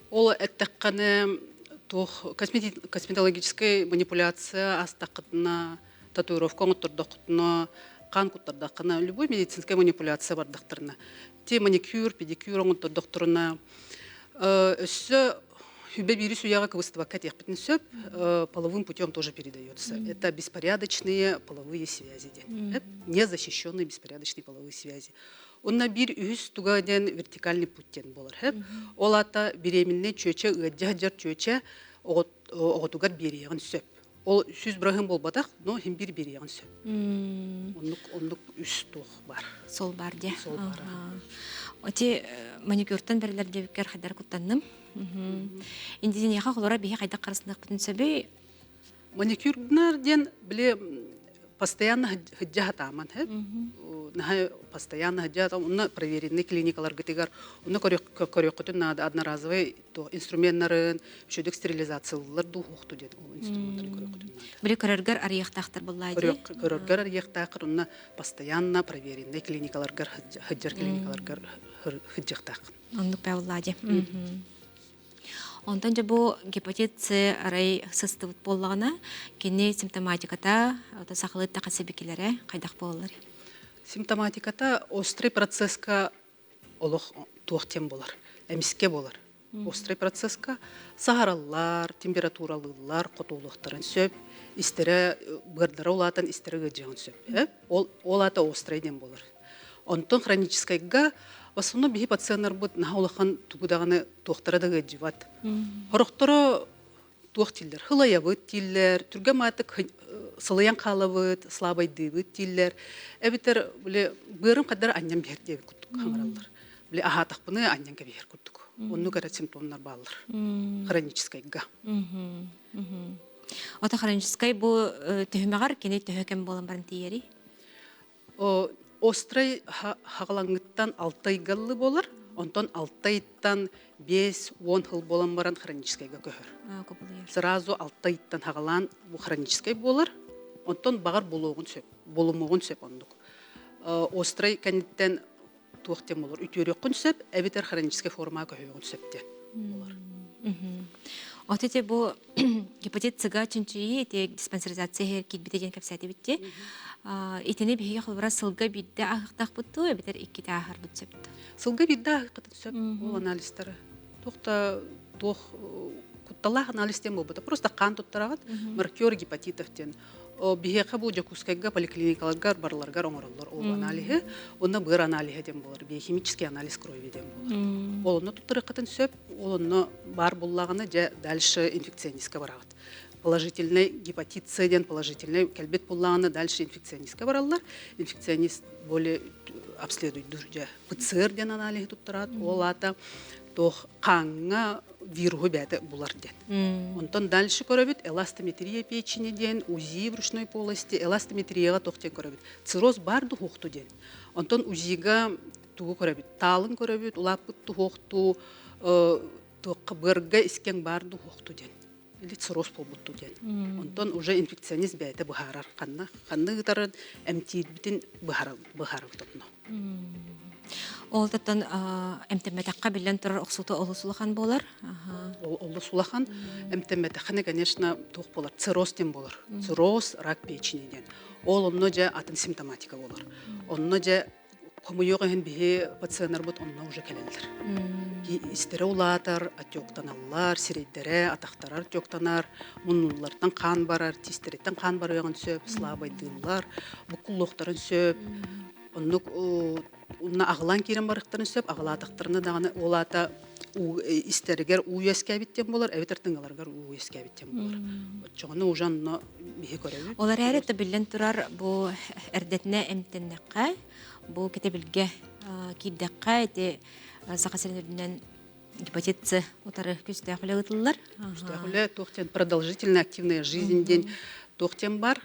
Ол эттэххинэ туох косметологическай манипуляция астаххытына, татуировка оҥоттордоххутуна, хаан куттардаххына, любой медицинская манипуляция бардахтарына, те маникюр, педикюр оҥоттордохторуна, өссө Хүбэ биири сүяҕа кыбыстыбакка этиэхпитин сөп, половым путем тоже передается. Это беспорядочные половые связи диэн. Незащищенные беспорядочные половые связи. Онно биир үһүс туга диэн вертикальный путь диэн буолар. Ол аата беременный чүөчэ ыаддьа сылдьар чүөчэ оҕотугар биэриэҕин сөп. Ол сүз быраһын буолбатах, но хим биир биэриэҕин сөп. Оннук оннук үс туох бар. Сол бар дии. Сол бар. Оти маникюртан бэрилэр диэбиккэр хайдар куттанным. Индиниэхэ холоро биһи хайдах харысыныахпытын сөбүй? Маникюрнар диэн били. Постоянно хыджа хатааман хэп. Наһаа постоянно хыджа онно проверенный клиникаларгытыгар онно көрүөххүтүн наада одноразовый инструменнарын үчүгдүк стерилизациялыыллар дуу хуохту диэн ол инструменнарын көрүөххүтүн наада. Били көрөргөр арыйыахтаахтар буллаа дии. Көрөргөр арыйыахтаахтар онно постоянно проверенный клиникаларгар хыджар клиникаларгар хыджыахтааххын. Оннук баа дии. Онтон дьэ бу гепатит С арай сыстыбыт буоллаҕына, кини симптоматиката, сахалыы эттэххэ сибикилэрэ хайдах буолаллар? Симптоматиката острый процесска олох туох диэн буолар, эмискэ буолар. Острый процесска саһараллар, температуралыыллар, хотуулуохтарын сөп, истэрэ быардара улаатан истэрэ ыалдьыан сөп. Ол, ол аата острый диэн буолар. Онтон хроническайга в основном биһи пациеннарбыт наһаа улахан тугу даҕаны туохтара да ыалдьыбат. Сорохторо туох дииллэр, хылайабыт дииллэр, түргэн маатык сылыйан хаалабыт, слабайдыыбыт дииллэр. Эбэтэр били быарым хаддар анньан биһэр диэбит курдук хаҥараллар. Били аһаатахпыны анньан кэбиһэр курдук. Оннук эрэ симптомнар бааллар хроническайга. Ото хроническай бу түһүмэҕэр кини төһө кэм буолан баран тиийэрий? Острай хаҕалаҥҥыттан алта ыйгаллы буолар, онтон алта ыйыттан 5-10 сыл буолан баран хроническайга көһөр. Сразу алта ыйыттан хаҕалаан бу хроническай буолар, онтон баҕар булуоҕун сөп, булумуоҕун сөп оннук. Острай кэнниттэн туох диэн буолар, үтүөрүөххүн сөп, эбэтэр хроническай формаҕа көһүөҕүн сөп диэн буолар. От ити бу гепатит С-га чинчийии ити диспансеризация иһэр киирбитэ диэн кэпсээтибит дии. Итини биһиги холобура сылга биирдэ ааһыахтаахпыт дуу, эбэтэр иккитэ ааһарбыт сөп дуу? Сылга биирдэ ааһыаххытын сөп ол анализтары. Туох да туох кутталаах анализ диэн буолбата. Просто хаан туттараҕыт, маркер гепатитов диэн. Биһиэхэ бу Дьокуускайга поликлиникаларга барыларыгар оҥороллор ол аналиһы. Онно быар аналиһа диэн буолар, биохимический анализ крови диэн буолар. Ол онно туттарыаххытын сөп, ол онно баар буллаҕына дьэ дальше инфекционистка бараҕыт. Положительный гепатит С диэн положительный кэлбит буллаҕына дальше инфекционистка бараллар. Инфекционист более обследуйдуур дьэ ПЦР диэн аналиһы туттараат, ол аата туох хааҥҥа вируһу бэйэтэ булар диэн. Онтон дальше көрөбүт эластометрия печени диэн, УЗИ брюшной полости, эластометрияҕа туох диэн көрөбүт. Цирроз бар дуһуохту диэн. Онтон УЗИга тугу көрөбүт? Таалын көрөбүт, улааппыт туһуохту, туохха быарга искэҥ баар дуһуохту диэн. Или цирроз буолбутту диэн. Онтон уже инфекционист бэйэтэ быһаарар ханна ханна ыытарын эмтиирбитин быһаарар быһаарабыт онно. Ол таттан эмтэммэтэххэ биллэн турар охсуута олус улахан буолар. Олус улахан. Эмтэммэтэххинэ, конечно, туох буолар? Цирроз диэн буолар. Цирроз, рак печени диэн. Ол онно дьэ атын симптоматика буолар. Онно дьэ хомуйуох иһин биһи пациеннарбыт онно уже кэлэллэр. Истэрэ улаатар, отектаналлар, сирэйдэрэ, атахтара отектанар, муннуллартан хаан барар, тиистэриттэн хаан барыаҕын сөп, слабайдыыллар, буккуллуохтарын сөп. Оннук онно аҕылаан киирэн барыахтарын сөп, аҕылаатахтарына даҕаны ол аата уу истэригэр уу үөскээбит диэн буолар, эбэтэр тыҥаларыгар уу үөскээбит диэн буолар. Оччоҕуна уже онно биһи көрөбүт. Ол эрээри биллэн турар бу эрдэтинэ эмтэннэххэ, бу кэтэбилгэ киирдэххэ ити Саха сирин үрдүнэн гепатит С утары күстээх үлэ ыытыллар. Күстээх үлэ туох диэн продолжительная активная жизнь диэн туох диэн бар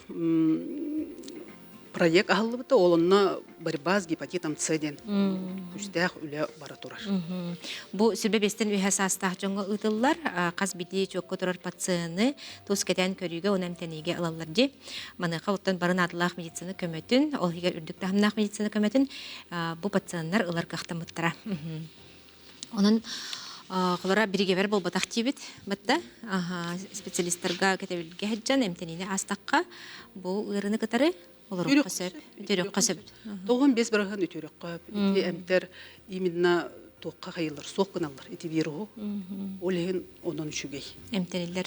проект аһыллыбыта, ол онно борьба с гепатитом С диэн күүстээх үлэ бара турар. Бу сүбэ бэстэн үһэ саастаах дьоҥҥо ыытыллар, хас биирдии чуокка турар пациены тус кэтээн көрүүгэ уонна эмтэниигэ ылаллар дии. Маныаха оттон бары наадалаах медицина көмөтүн, ол иһигэр үрдүк таһымнаах медицина көмөтүн бу пациеннар ылар кыахтаммыттара. Онон холора биригэбэр буолбатах диибит батта специалистарга кэтэбилгэ сылдьан эмтэниини аастахха бу ыарыыны кытары олоруохха сөп, үтүөрүөххэ сөп. 95% үтүөрүөххэ сөп. Ити эмтэр именно туохха хайыллар, суох гыналлар ити вируһу. Ол иһин онон үчүгэй. Эмтэниллэр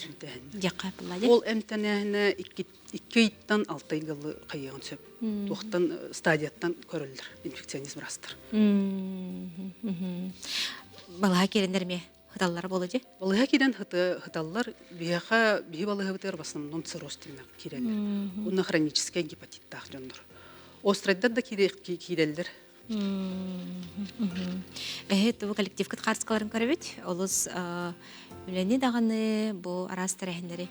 диэххэ буолла. Ол эмтэнээһинэ икки ыйттан алта ыйга хайыаҕын сөп. Туохтан стадияттан көрөллөр инфекционист быраастар. Балаһа киирэннэр эмиэ хыталлара буолуо дии? Балыһа киирэн хыталлар. Биһиэхэ биһи балыһабытыгар в основном цирроз тимэх киирэллэр. Уонна хроническай гепатиттаах дьоннор. Острайдар да киирэллэр. Эһи бу коллективкыт хаарыскаларын көрөбүт. Олус үлэни даҕаны бу араас тэрээһиннэри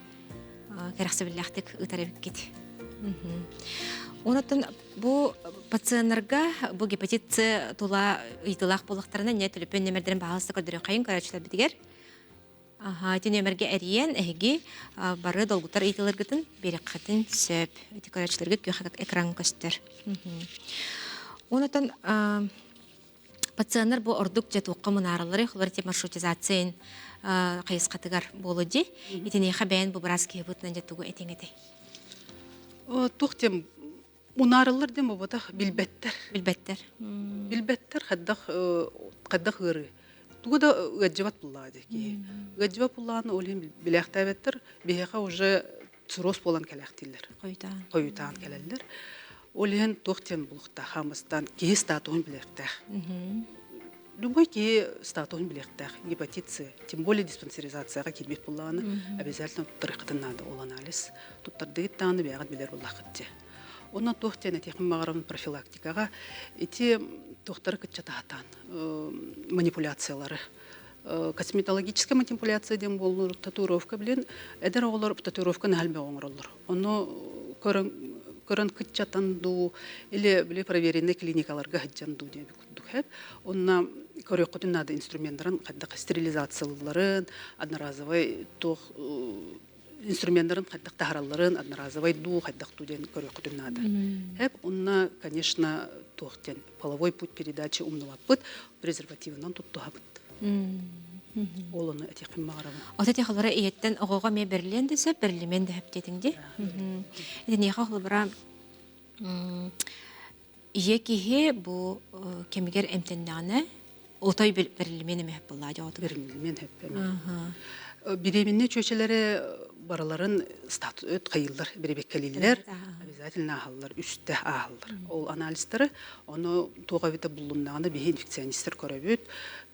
кэрэхсэбиллээхтик ыытар эбиккит. Онотон бу пациеннарга бу гепатит С тула ыйытылаах буоллахтарына не төлөпүөн нөмердерин баһаалыста көрдөрүөххэйин көрөөччүлэрбитигэр. Аха, ити нөмерге эрийэн эһиги бары долгутар ыйытыларгытын биэрэххитин сөп. Ити көрөөччүлэргит күөх экран көстөр. Онотон пациеннар бу ордук дьэ туохха мунаараллары холор ити маршрутизациян хайысхатыгар буолу ди. Итиниэхэ бэйэн бу быраас киһи бытынан дьэ тугу этиҥ этэй? Туох диэн мунаараллар диэн буолбатах билбэттэр. Билбэттэр. Билбэттэр хайдах хайдах ыарыы. Тугу да ыаддьыбат буллаҕа дии киһи. Ыаддьыбат буллаҕына ол иһин билээхтээбэттэр. Биһиэхэ уже цирроз буолан кэлээхтииллэр. Хойутаан. Хойутаан кэлэллэр. Ол иһин туох диэн булуохтаах хаамыстаан киһи статуһун билиэхтээх. Любой киһи статуһун билиэхтээх. Гепатит С, тем более диспансеризацияҕа киирбит буоллаҕына, обязательно туттарыаххытын наада ол анализ. Туттардыгыт даҕаны бэйэҕит билэр буоллаххыт дии. Онно туох диэн этиэхпин баҕарабын профилактикаҕа ити туохтары кыччатаатаан манипуляциялары косметологическая манипуляция диэн буоллун татуировка билин эдэр оҕолор татуировка наһаа элбэх оҥороллор ону көрөн көрөн кыччатан дуу или били проверенный клиникаларга сылдьан дуу диэби курдук хэп онно көрүөххүтүн наада инструменнарын хайдах стерилизациялыылларын одноразовый туох инструменнарын хайдах таһаралларын одноразовый дуу хайдах дуу диэн көрүөххүтүн наада хэп онно конечно туох диэн половой путь передачи умнубаппыт презервативынан туттуһабыт ол ону этиэхпин баҕарабын Ото ти холобура ийэттэн оҕоҕо эмиэ бэриллиэн да сөп, бэриллимиэн да сөп диэтиҥ дии. Итиниэхэ холобура ийэ киһи бу кэмигэр эмтэннэҕинэ отой бэриллимиэн эмэ сөп буоллаа дьоҕотугар. Бэриллимиэн сөп Беременный чүөчэлэри барыларын статут хайыллар, бэрэбиэккэлииллэр, обязательно ааһаллар, үстэ ааһаллар. Ол анализтары, ону туох эбитэ буллуннаҕына биһи инфекционистар көрөбүт,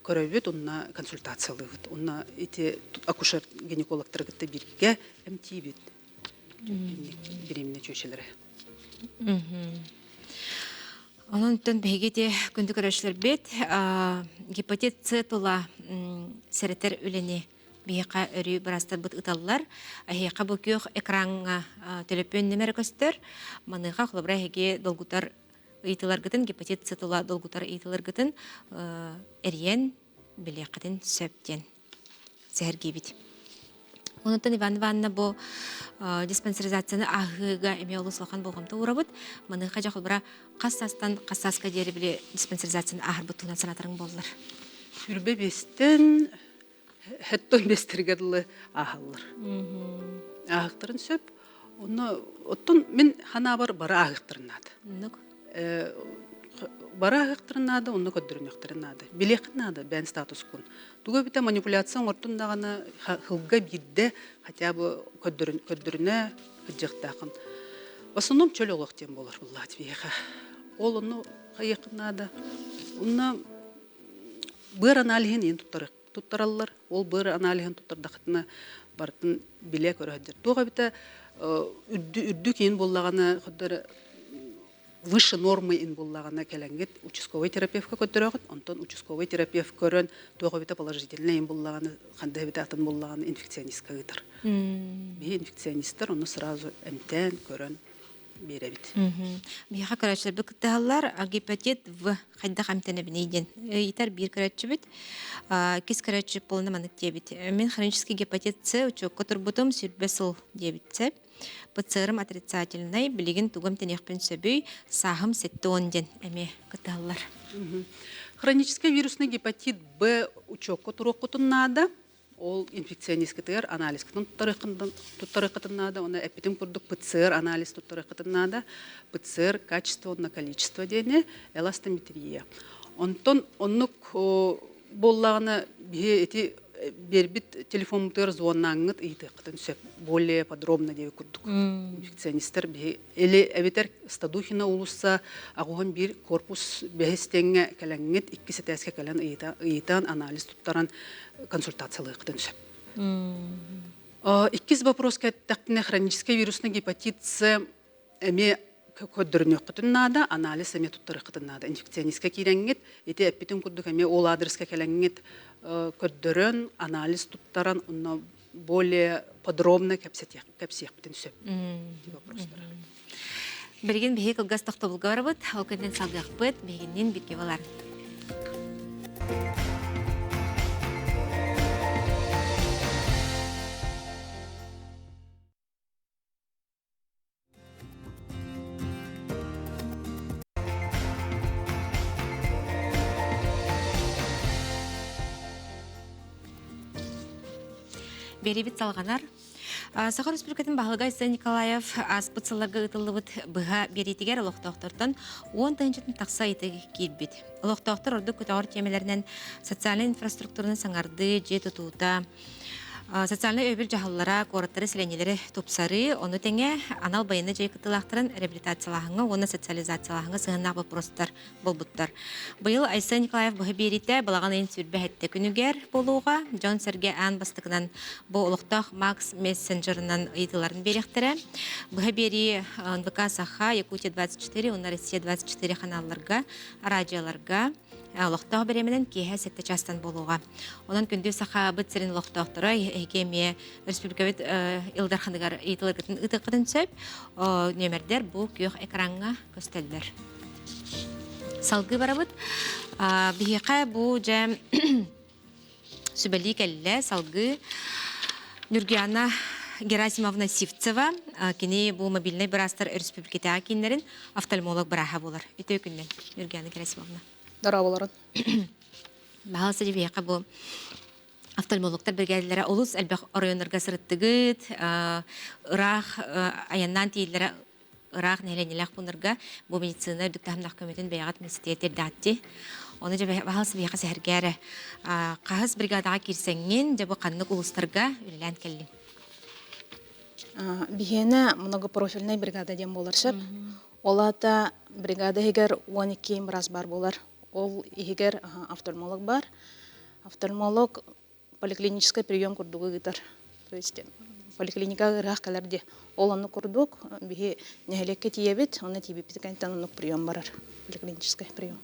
көрөбүт, онно консультациялыыбыт. Онно ити акушер гинекологтары кытта бииргэ эмтиибит беременный чүөчэлэри. Онон биһиги те күндү көрөөччүлэрбит гепатит С тула сэрэтэр үлэни биһиэхэ өрүү быраастарбыт ыталлар. Эһиэхэ бу күөх экраҥҥа төлөпүөн нөмерэ көстөр. Маныаха холобура эһиги долгутар ыйытыыларгытын, гепатит С тула долгутар ыйытыыларгытын эрийэн билиэххитин сөп диэн сэһэргиибит. Онтон Иван Ивановна бу диспансеризацияны ааһыыга эмиэ олус улахан болҕомто уурабыт. Маныаха дьэ холобура хас саастан хас сааска диэри били диспансеризацияны ааһарбыт туһунан санаатарыҥ буоллар. Сүрбэ биэстэн хэттон биэстэргэ дылы ааһаллар. Ааһыктарын сөп. Онно оттон мин ханаабар бары ааһыктарын наада. Бары ааһыктарын наада, онно көрдөрүнүөхтэрин наада. Билиэххин наада бэйэн статускун. Тугу эбитэ манипуляция оҥортун даҕаны хылга биирдэ хотя бы көрдөрүнэ сылдьыахтааххын. В основном чөл олох диэн буолар буллаат биһиэхэ. Ол онно хайыаххын наада. Онно быар аналиһын иин туттараллар. Ол быар аналиһын туттардахытына барытын билэ көрө сылдьар. Туох эбитэ үрдүк иин буоллаҕына выше нормы ин буллаҕына кэлэҥҥит участковый терапевтка көрдөрөҕүт, онтон участковый терапевт көрөн туох эбитэ положительный ин буллаҕына, ханна эбитэ атын буллаҕына инфекционистка ыытар. Биһи инфекционисттар ону сразу эмтээн көрөн биэрэбит. Биһиэхэ көрөөччүлэрбит кыттыһаллар гепатит В хайдах эмтэнэбиний диэн ыйытар биир көрөөччүбүт. Кис көрөөччү полна маннык диэбит. Мин хронический гепатит С учуокка турбутум 20 сыл диэбит. ПЦР-ым отрицательнай, билигин тугу эмтэниэхпин сөбүй, сааһым 70 диэн эмиэ кыттыһаллар. Хроническай вирусный гепатит Б учуокка туруоххутун наада. Ол инфекционисткытыгар анализкытын туттарыаххытын наада. Уонна эппитим курдук ПЦР анализ туттарыаххытын наада. ПЦР качество уонна количество диэни эластометрия. Онтон оннук буоллаҕына биһи ити биэрбит телефоммутугар звоннааҥҥыт ыйытыаххытын сөп более подробно диэби курдук инфекционистар биһи или эбэтэр Стадухина уулусса аҕуһун биир корпус бэһис тэҥҥэ кэлэҥҥит иккис этээскэ кэлэн ыйытан анализ туттаран консультациялыаххытын сөп. Иккис вопроска эттэхпинэ хроническай вирусный гепатит С эмиэ көрдөрүнүөххүтүн наада, анализ эмиэ туттарыаххытын наада. Инфекционистка киирэҥҥит, ити эппитин курдук эмиэ ол аадырыска кэлэҥҥит көрдөрөн, анализ туттаран, онно более подробно кэпсиэхпитин сөп вопростара. Билигин биһиги кылгас тохтобулга барабыт, ол кэннин салгыахпыт, биһигинниин бииргэ болар. Биэриибит салҕанар. Саха Республикатын баһылыга Айсен Николаев ааспыт сылларга ыытыллыбыт быһа биэриитигэр олохтоохтортон 10 тыһыынчаттан тахса ыйытыы киирбит. Олохтоохтор ордук көтөҕөр тиэмэлэринэн социальнай инфраструктураны саҥардыы, дьиэ тутуута, Социальнай өйөбүл дьаһаллара, куораттары, сэлиэнньэлэри тупсарыы, ону тэҥэ анал байыаннай дьайыы кыттыылаахтарын реабилитациялааһыҥҥа уонна социализациялааһыҥҥа сыһыаннаах боппуруостар буолбуттар. Быйыл Айсен Николаев быһа биэриитэ балаҕан ыйын 27 күнүгэр буолуоҕа. Дьон-сэргэ аан бастакынан бу олохтоох Макс мессенджерынан ыйытыыларын биэриэхтэрэ. Быһа биэрии НВК Саха, Якутия-24 уонна Россия-24 ханаалларга, араадьыйаларга олохтоох бириэмэнэн киэһэ 7 чаастан буолуоҕа. Онон күндү сахабыт сирин олохтоохторо эһиги эмиэ республикабыт Ил Дарханыгар ыйытыларгытын ыытыаххытын сөп. Нүөмэрдэр бу күөх экраҥҥа көстөллөр. Салгыы барабыт. Биһиэхэ бу дьэ сүбэлии кэллэ. Салгыы Нюргиана Герасимовна Сивцева, кини бу мобильнай быраастар өрөспүүбүлүкэтээҕи кииннэрин офтальмолог бырааһа буолар. Үтүө күнүнэн, Нюргиана Герасимовна. Дорооболорун. Баһаалыста биһиэхэ бу офтальмологтар биригээдэлэрэ олус элбэх оройуоннарга сырыттыгыт, ыраах айаннаан тиийэллэрэ ыраах нэһилиэнньэлээх пууннарга бу медицина үрдүк таһымнаах көмөтүн бэйэҕит миэстэтигэр тиэрдэҕитти. Ону дьэ баһаалыста биһиэхэ сэһэргээ эрэ. Хаһыс бригадаҕа киирсэҥҥин, дьэ бу ханнык улуустарга үлэлээн кэллиҥ? Биһиэнэ многопрофильнай бригада диэн буолар сөп. Ол аата бригада иһигэр 12 быраас баар буолар. Ол иһигэр офтальмолог баар. Офтальмолог поликлиническай прием курдугу ыытар. То есть поликлиника ыраах кэлэр дии. Ол оннук курдук биһи нэһилиэккэ тиийэбит, онно тиийбиппит кэнниттэн оннук прием барар. Поликлиническай прием.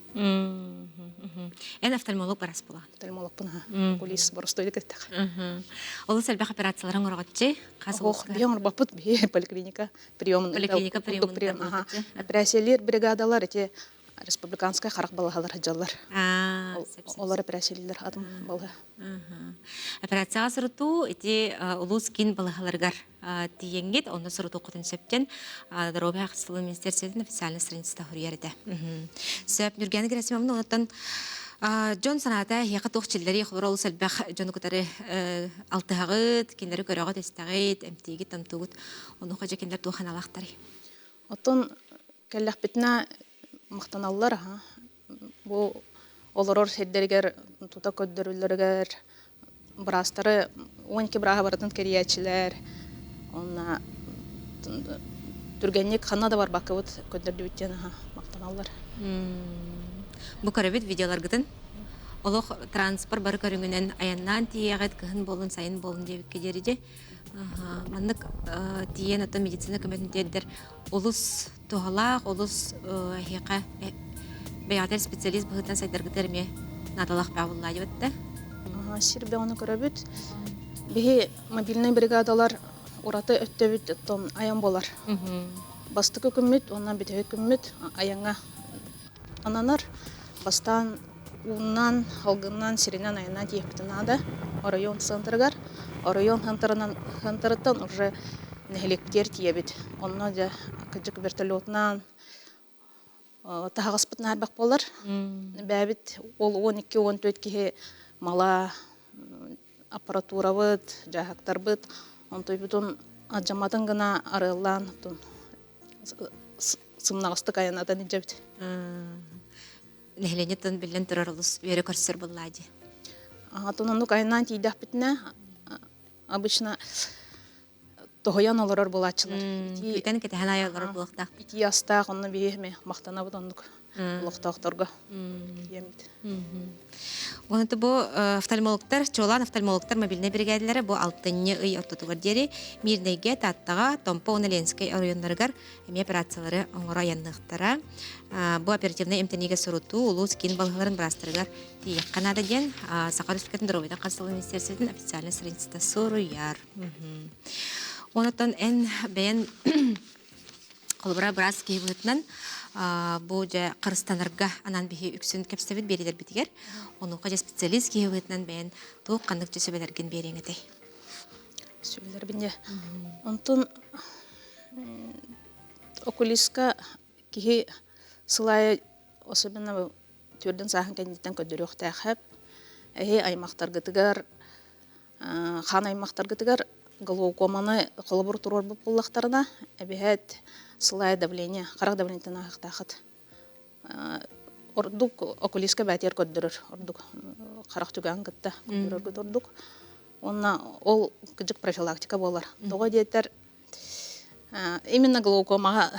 Эн офтальмолог барас буолаҕын. Офтальмологпун аха. Окулист боростуойдук эттэххэ. Олус элбэх операцияларын оҥороҕутчи? Хас Ох, биһи оҥорбоппут, биһи поликлиника приемун Поликлиника приемун аха. Операциялыыр бригадалар ити республиканскай харах балаһалар сылдьаллар. Олор операциялыылар атын балаһа. Операцияҕа сурутуу ити улуус киин балаһаларыгар тиийэҥҥит, онно сурутуоххутун сөптөн Доруобуйа харыстабылын министерствотын официальный страницата суруйар этэ. Сөп, Нюргена Герасимовна, онтон дьон санаата эһиэхэ туох чиллэрий, холобур олус элбэх дьону кытары алтыһаҕыт, кинилэри көрөҕүт, истэҕит, эмтиигит, томтуугут, онуоха дьэ кинилэр туох аналаахтарый? Оттон Кэллэхпитинэ махтаналлар аһа. Бу олорор сирдэригэр тута көрдөрүллэригэр быраастары 12 бырааһы барытын кэрийээччилэр уонна түргэнник ханна да барбаккабыт көрдөрдүбүт диэн аһа махтаналлар. Бу көрөбүт видеоларгытын олох транспорт бары көрүҥүнэн айаннаан тиийэҕит, кыһын буоллун, сайын буоллун диэбиккэ диэри дьэ. Маннык тиийэн оттон медицина көмөтүн тиэрдэр олус туһалаах, олус эһиэхэ бэйэҕитэр специалист быһыытынан сайдаргытыгар эмиэ наадалаах баа буоллаа диэбит да. Сир бөҕөнү көрөбүт. Биһи мобильнай бригадалар ураты өттөбүт оттон айан буолар. Бастакы күммүт уонна бүтэһик күммүт айаҥҥа ананар. Бастаан ууннан, алгыннан, сиринэн айаннаан тиийиэхпитин наада. Оройуон центрыгар. Оройуон центрыттан уже нэһилиэкпитигэр тиийэбит. Онно дьэ кырдьык вертолетунан таһаҕаспытын аһарбах буолар. Бэйэбит ол 12-14 киһи мала аппаратурабыт, дьааһыктарбыт онтуйбутун алдьамматын гына арыаллаан сымнаҕастык айаннатан илдьэбит. Нэһилиэнньэ тон биллэн турар олус үөрэ көрсөр буоллаа дии. Атын оннук айаннаан тиийдэхпитинэ обычно тоһуйан олорор буолааччылар. Күүтэн кэтэһэн айа олорор буолуохтаах. Итии астаах онно биһи эмиэ махтанабыт оннук олохтоохторго тиийэммит. Уонна бу офтальмологтар, чуолаан офтальмологтар мобильнай биригээдэлэрэ бу алтынньы ый ортотугар диэри Мирнэйгэ, Тааттаҕа, Томпо уонна Ленскэй оройуоннарыгар эмиэ операциялары оҥоро айанныахтара. Бу оперативнай эмтэниигэ сурутуу улуус киин балыыһаларын быраастарыгар тиийиэххэ наада диэн Саха Республикатын доруобуйатын харыстабылын министиэристибэтин официальнай страницата суруйар. Онтон эн бэйэн. Холобура, быраас киһи быһыытынан бу дьэ харыстанарга анаан биһи үксүн кэпсэбит биэрилэрбитигэр. Онуоха дьэ специалист киһи быһыытынан бэйэн туох ханнык дьэ сүбэлэргин биэриэҥ этэй? Сүбэлэрбин дьэ. Онтон окулистка киһи сылайа особенно түөрдүн сааһын кэнниттэн көрдөрүөхтээх эһи аймахтаргытыгар хаан аймахтаргытыгар глаукоманы холобур туруорбут буоллахтарына, эбиһээт сылайа давление, харах давлениетын ааһыахтаахыт. Ордук окулистка бээтигэр көрдөрөр, ордук харах түгэҕин кытта көрдөрөргүт ордук. Уонна ол кыдьык профилактика буолар. Тоҕо диэтэр, именно глаукомаҕа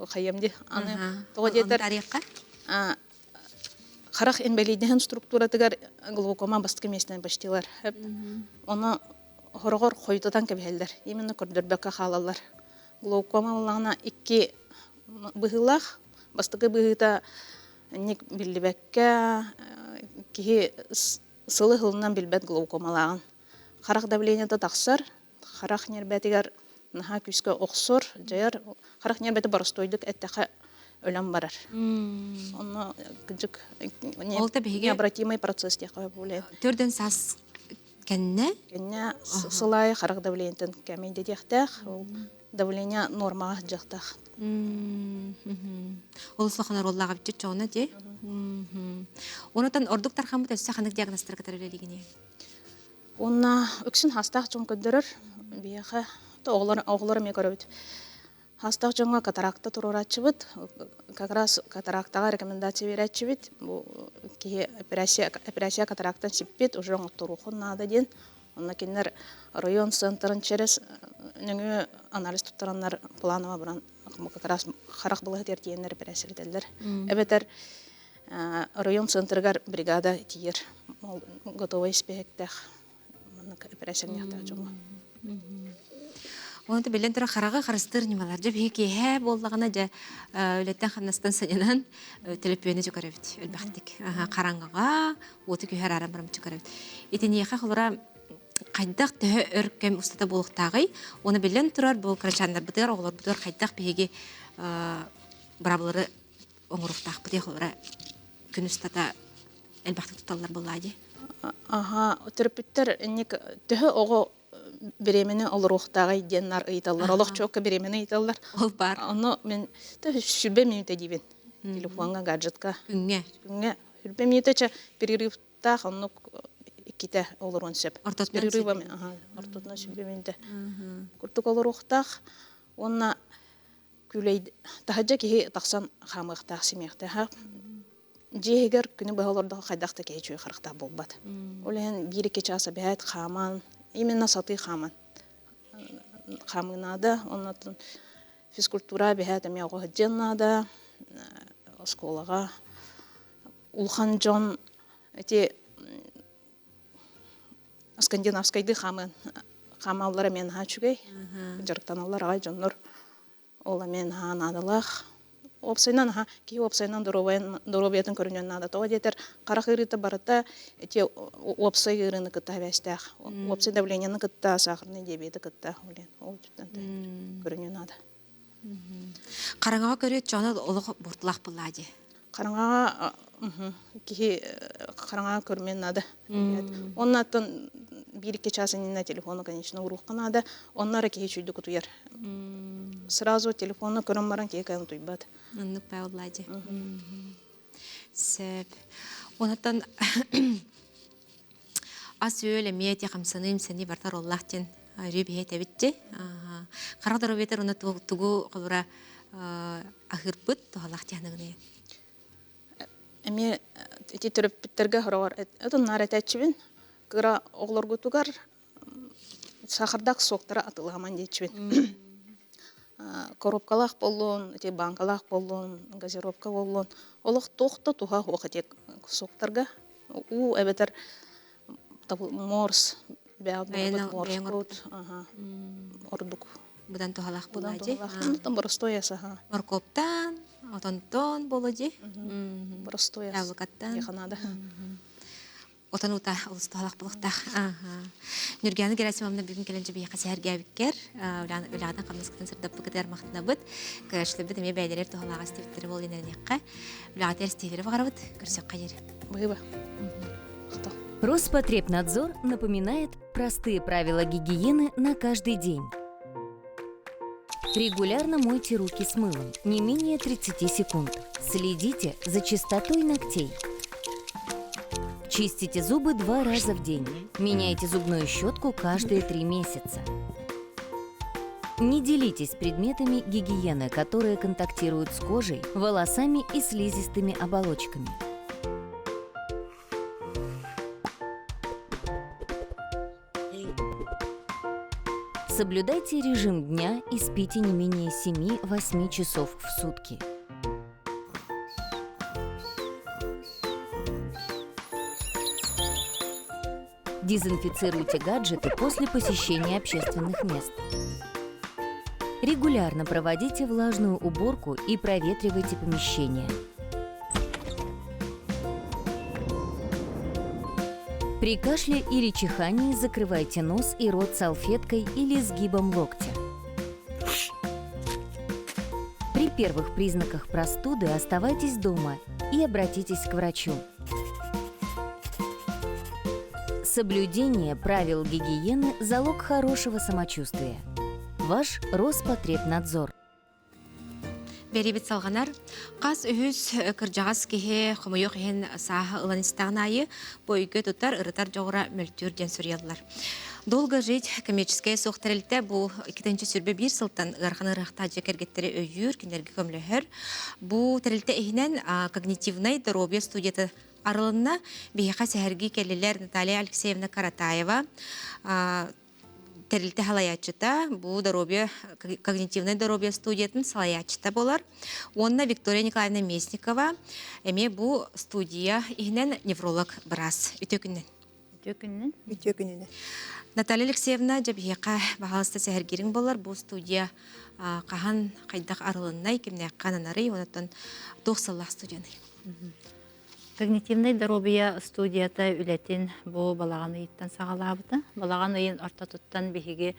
хайыам дии. Аны тоҕо диэтэр, харах инбэлиидиһин структуратыгар глаукома бастакы миэстэнэн почтилар. Ону хороҕор хойутатан кэбиһэллэр. Именно көрдөрбөккө хаалаллар. Глаукома буоллаҕына икки быһыылаах. Бастакы быһыыта ник биллибэккэ киһи сылы сылынан билбэт глаукомалааҕын. Харах давлениета тахсар, харах ньиэрбэтигэр наһаа күүскэ охсор, дьайар. Харах ньиэрбэтэ боростуойдук эттэхэ өлөн барар. Онно кыдьык необратимый процесс диэххэ более. Төрдөн саас кэннэ? Кэннэ сылай харах давлениетын кэмэйдэ диэхтээх. Ол давление нормаҕа сылдьыахтаах. Ол улахан оруоллаах эбит чоҕуна дии. Онутан ордук тархаммыт өссө ханнык диагностары кытары үлэлиигиний? Уонна үксүн хастаах дьон көрдөрөр. Биһиэхэ оҕолор, оҕолор эмиэ көрөбүт. Хастаах дьоҥҥо катаракта туруорааччыбыт. Как раз катарактаҕа рекомендация биэрээччибит. Бу киһи операция, операция катарактан сиппит, уже оҥотторуохун наада диэн. Онно кинилэр район центрын через нөҥүө анализ туттараннар планово баран как раз харах былаһытыгар тиийэннэр эпэрээссийэлэтэллэр. Эбэтэр район центрыгар бригада тиийэр ол готовый испииһэктээх маннык эпэрээссийэлэниэхтээх дьоҥҥо. Онон биллэн турар хараҕы харыстыыр ньымалар. Дьэ биһиги киэһэ буоллаҕына дьэ үлэттэн-хамнастан сынньанан төлөпүөнү чөкөрөбүт элбэхтик. Хараҥаҕа уоту күһэр аран баран чөкөрөбүт. Итиниэхэ холура хайдах төһө өр кэм устата буолуохтааҕый? Уонна биллэн турар бу кырачааннарбытыгар, оҕолорбутугар хайдах биһиги быраабылары оҥоруохтаахпыт холобура күн устата элбэхтик туталлар буоллаа дии. Аха, төрөппүттэр инник төһө оҕо бириэмэни олоруохтааҕый диэн нар ыйыталлар. Олох чуокка бириэмэни ыйыталлар. Ол баар. Ону мин сүрбэ мүнүүтэ диибин. Телефоҥҥа, гаджетка. Күҥҥэ. Күҥҥэ. Сүрбэ мүнүүтэ чэ перерывтаах оннук иккитэ олоруон сөп. Ортотунан ортотунан сүрбэ мүнүүтэ. Курдук олоруохтаах. Уонна Күүлэй таһырдьа киһи тахсан хаамыахтаах, симиэхтээх. Дьиэ иһигэр күнү быһа олордоххо хайдах да киһи үчүгэй харахтаах буолбат. Ол иһин биир-икки чаас эбэһээт хааман, именно сатыы хааман хаамыы наада. Оннуттан физкультура эбэһээт эмиэ оҕо сылдьыан наада. Оскуолаҕа улахан дьон ити скандинавскайдыы хаамыан хаамаллара эмиэ наһаа үчүгэй. Дьарыктаналлар аҕай дьоннор. Ол эмиэ наһаа наадалаах. Уопсайынан наһаа киһи уопсайынан доруобуйатын көрүнүөн наада. Тоҕо диэтэр харах ыарыыта барыта ити уопсай ыарыыны кытта сибээстээх. Уопсай давлениены кытта, сахарный диабеты кытта ол көрүнүөн наада. Хараҥаҕа көрүөт дьоно олох буортулаах буоллаа дии. Хараҥаҕа киһи хараҥаҕа көрүмүөн наада. Онно оттон биир-икки чаас иннинэ телефону, конечно, уруохха наада. Онно эрэ киһи үчүйдүк утуйар. Сразу телефону көрөн баран киһи кыайан утуйбат. Оннук баа дии. Сөп. Онтон ас-үөл эмиэ ти хамсаныы имсэнии барыта роллаах диэн өрүү биһи этэбит дии. Харах доруобуйатыгар уонна тугу холура аһыырбыт туһалаах диэхнэгинэ. Эмиэ ити төрөппүттэргэ хороҕор отоннаар этээччибин кыра оҕолоргутугар сахардаах суоктара атыылаһаман диэччибин. Коробкалаах буоллун, ити банкалаах буоллун, газировка буоллун, олох туох да туһа суох ити суоктарга уу эбэтэр морс морскут ордук Быдан туһалаах буолаа дии. Онтон боростуой ас аха. Моркуоптан, отонтон буолуо дии. Боростуой ас. Яблокаттан. Наада. Отон ута олус туһалаах булуктаах. Нүргэни Герасимовна бүгүн кэлэн дьибиэхэ сэһэргээбиккэр, үлэҕитин хамнаскытын сырдаппыкытыгар махтанабыт. Көрөөччүлэрбит эмиэ бэйэлэрэр туһалаах истибиттэрэ буол инэниэххэ. Үлэҕитигэр ситиһиилэри баҕарабыт. Көрсөххэ диэри. Быһыба. Роспотребнадзор напоминает простые правила гигиены на каждый день. Регулярно мойте руки с мылом, не менее 30 секунд. Следите за чистотой ногтей. Чистите зубы два раза в день. Меняйте зубную щетку каждые три месяца. Не делитесь предметами гигиены, которые контактируют с кожей, волосами и слизистыми оболочками. Соблюдайте режим дня и спите не менее 7-8 часов в сутки. Дезинфицируйте гаджеты после посещения общественных мест. Регулярно проводите влажную уборку и проветривайте помещение. При кашле или чихании закрывайте нос и рот салфеткой или сгибом локтя. При первых признаках простуды оставайтесь дома и обратитесь к врачу. Соблюдение правил гигиены – залог хорошего самочувствия. Ваш Роспотребнадзор. Бэрибит салҕанар. Хас үһүс кырдьаҕас киһи хомойуох иһин сааһа ылан истэҕин аайы бу өйгө тутар, ырытар дьоҕура мөлтүүр диэн суруйаллар. Долго жить коммерческая суох тэрилтэ бу 2021 сылтан ыарахан ыарахтаах дьиэ кэргэттэри өйүүр, кинилэргэ көмөлөһөр. Бу тэрилтэ иһинэн когнитивнай доруобуйа студията арылынна. Биһиэхэ сэһэргии кэллилэр Наталья Алексеевна Каратаева, тэрилтэ салайааччыта, бу доруобуйа когнитивнай доруобуйа студиятын салайааччыта буолар. Уонна Виктория Николаевна Местникова эмиэ бу студия иһинэн невролог быраас. Үтүө күнүнэн. Үтүө күнүнэн. Үтүө күнүнэн. Наталья Алексеевна, дьэ биһиэхэ баһаалыста сэһэргириҥ буолар. Бу студия хаһан хайдах арылыннай, кимнээххэ ананарый, онтон туох сыллаах студияный? Когнитивнай доруобуйа студията үлэтин бу балаҕан ыйыттан саҕалаабыта. Балаҕан ыйын ортотуттан биһиги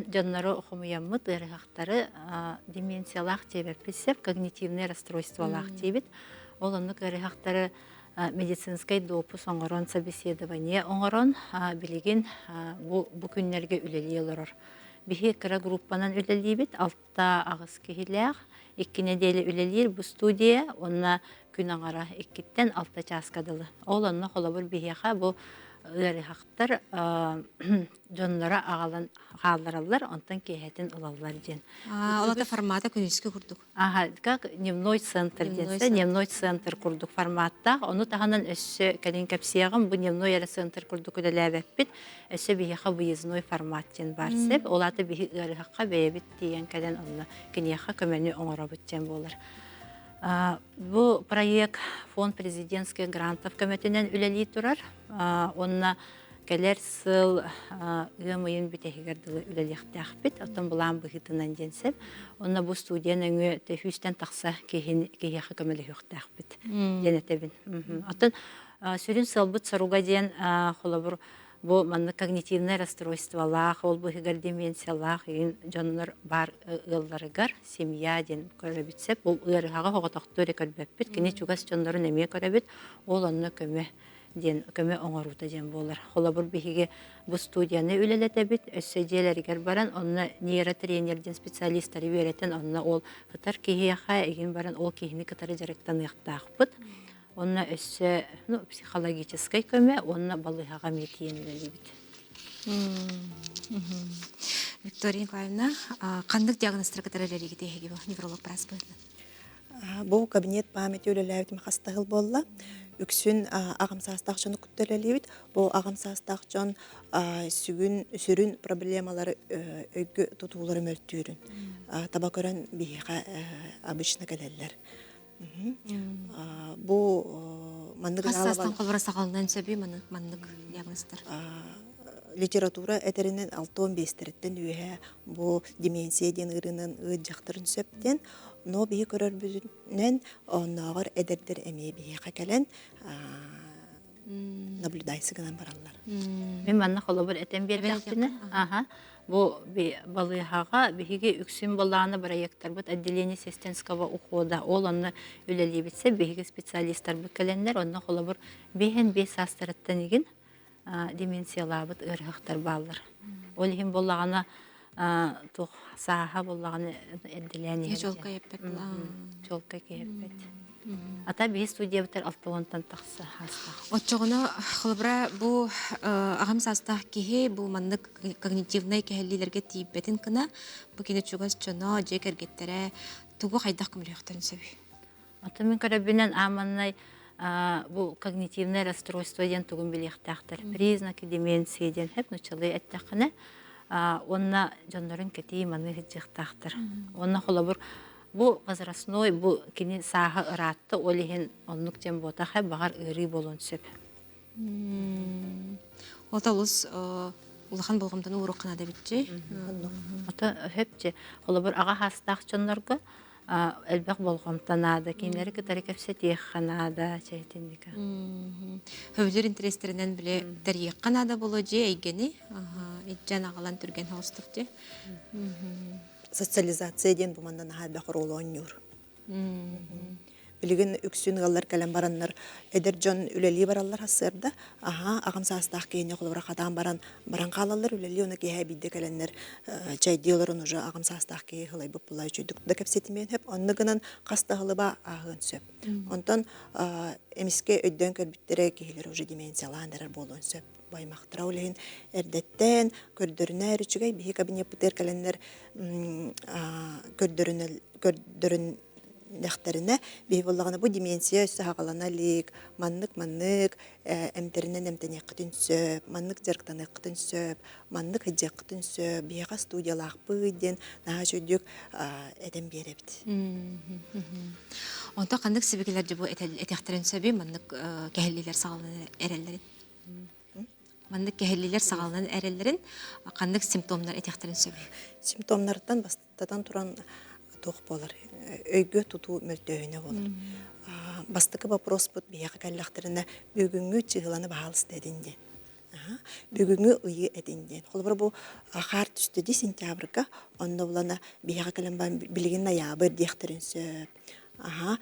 дьоннору хомуйаммыт, ыарыһахтары деменциялаах диэбэппит сөп, когнитивнай расстройстволаах диибит. Ол оннук ыарыһахтары медицинскэй допуск оҥорон, собеседование оҥорон, билигин бу, бу күннэргэ үлэлии олорор. Биһи кыра группанан үлэлиибит, 6-8 киһилээх, икки нэдиэлэ үлэлиир бу студия уонна күн аҥара иккиттэн алта чааска дылы. Ол онно холобур биһиэхэ бу ыарыһахтар дьонноро аҕалан хааллараллар, онтон киэһэтин ылаллар диэн. Ол это формата күнүскү курдук. Аха, как дневной центр диэн, дневной центр курдук форматтаах. Ону таһынан өссө кэлин кэпсиэҕим, бу дневной эрэ центр курдук үлэлээбэппит. Өссө биһиэхэ выездной формат диэн баар сеп. Ол аата биһи ыарыһахха бэйэбит тиийэн кэлэн онно киниэхэ көмөнү оҥоробут диэн буолар. Бу проект фонд президентских грантов көмөтүнэн үлэлии турар. Онно кэлэр сыл ыам ыйын бүтэһигэр дылы үлэлиэхтээхпит. Оттон былаан быһыытынан диэн сөп. Онно бу студия нөҥүө сүүстэн тахса киһиэхэ көмөлөһүөхтээхпит диэн этэбин. Оттон сүрүн сыалбыт соруга диэн холобур бу маннык когнитивнай расстройстволаах, ол быһыгар деменциялаах игин дьоннор баар ыалларыгар семья диэн көрөбүт сөп. Бу ыарыһаҕы оҕотохтуу эрэ көрбөппүт, кини чугас дьоннорун эмиэ көрөбүт. Ол онно көмө диэн көмө оҥоруута диэн буолар. Холобур, биһиги бу студияны үлэлэтэбит, өссө дьиэлэригэр баран, онно нейротренер диэн специалистары үөрэтэн, онно ол ытар киһиэхэ игин баран ол киһини кытары дьарыктаныахтаахпыт. Онно өссө ну, психологическай көмө уонна балыыһаҕа эмиэ тиийэн үлэлиибит. Виктория Николаевна, ханнык диагнозтары кытары үлэлиигит эһиги невролог быраас быһыытынан? Бу кабинет памяти үлэлээбитим хастаһыл буолла. Үксүн аҕам саастаах дьону кытта үлэлиибит. Бу аҕам саастаах дьон сүгүн сүрүн проблемалары өйгө тутуулары мөлтүүрүн таба көрөн биһиэхэ обычно кэлэллэр. Бу маннык Хас саастан холборо саҕаланан сөбүй маннык маннык диагнозтар? Литература этэринэн 65-тэриттэн үөһэ бу деменция диэн ыарыынан ыалдьахтарын сөп диэн, но биһи көрөрбүтүнэн оннооҕор эдэрдэр эмиэ биһиэхэ кэлэн. Наблюдайсы гынан бараллар. Мин манна холобур этэн биэрдэхпинэ, аха, бу балыыһаҕа биһиги үксүн былааны бырайыактарбыт отделение сестинского ухода ол онно үлэлиибитсэ биһиги специалистарбыт кэлэннэр онно холобур биэһэн биэс саастарыттан игин деменциялаабыт ыарыһахтар бааллар. Ол иһин буоллаҕына туох сааһа буоллаҕына эрдэлээн иһэр. Чуолкай эппэт. Чуолкай киһи эппэт. Ата биһи студиябытар алтыонтан тахса хаастаах. Оччоҕуна холобура бу аҕам саастаах киһи бу маннык когнитивнай кэһэллиилэргэ тиийбэтин гына бу кини чугас дьоно, дьиэ кэргэттэрэ тугу хайдах көмөлөһүөхтэрин сөбүй? Оттон мин көрөбүнэн ааманнай бу когнитивное расстройство диэн тугун билиэхтээхтэр. Признаки деменции диэн хэп нуччалыы эттэххинэ уонна дьоннорун кэтии маныы сылдьыахтаахтар. Уонна холобур бу возрастной бу кини сааһа ыраатта ол иһин оннук диэн буотах баҕар ыарыы буолуон сөп. Ол олус улахан болҕомтону ууруохха наада эбитчи. Ото хөпче холобур аҕа хаастаах дьоннорго элбэх болҕомто наада, кинилэри кытары кэпсэтиэххэ наада, чэйтинника. Хөбүлүр интэриэстэринэн биле тэрийиэххэ наада боло дьиэ эйгэни, иччэн аҕалан түргэн хоустук дьи. Социализация диэн бу манна наһаа элбэх оруолу оонньуур. Билигин үксүн ыаллар кэлэн бараннар эдэр дьон үлэлии бараллар сарсыарда. Аһаа, аҕам саастаах киһини холобура хатаан баран баран хаалаллар үлэлии уонна киэһэ биирдэ кэлэннэр чэйдии олорон уже аҕам саастаах киһи ылайбыт буолла үчүйдүк да кэпсэтимиэн сөп. Онно гынан хас да ыһылыба ааһыан сөп. Онтон эмискэ өйдөөн көрбүттэрэ киһилэр уже деменциялаан эрэр буолуон сөп. Баймахтара ол иһин эрдэттэн көрдөрүнээр үчүгэй биһи кабинеппытыгар кэлэннэр көрдөрүнэл көрдөрүннэхтэринэ биһи буоллаҕына бу деменция өссө саҕалана илик маннык-маннык эмтэринэн эмтэниэххитин сөп маннык дьарыктаныаххытын сөп маннык сылдьыаххытын сөп биһиэхэ студиялаахпыт диэн наһаа үчүгдүк этэн биэрэбит. Онтон ханнык сибикилэр дьэ бу этиэхтэрин сөбүй маннык кэһиллиилэр саҕаланан эрэллэрин? Маннык кэһиллиилэр саҕаланан эрэллэрин ханнык симптомнар этиэхтэрин сөбүй? Симптомнартан бастатан туран туох буолар? Өйгө тутуу мөлтөөһүнэ буолар. Бастакы вопроспут биһиэхэ кэллэхтэринэ бүгүҥҥү чыһыланы баһаалыста этин диэн. Бүгүҥҥү ыйы этин диэн. Холобура бу хаар түстэ дии сентябрьга, онно булана биһиэхэ кэлэн баран билигин ноябрь диэхтэрин сөп. Аха,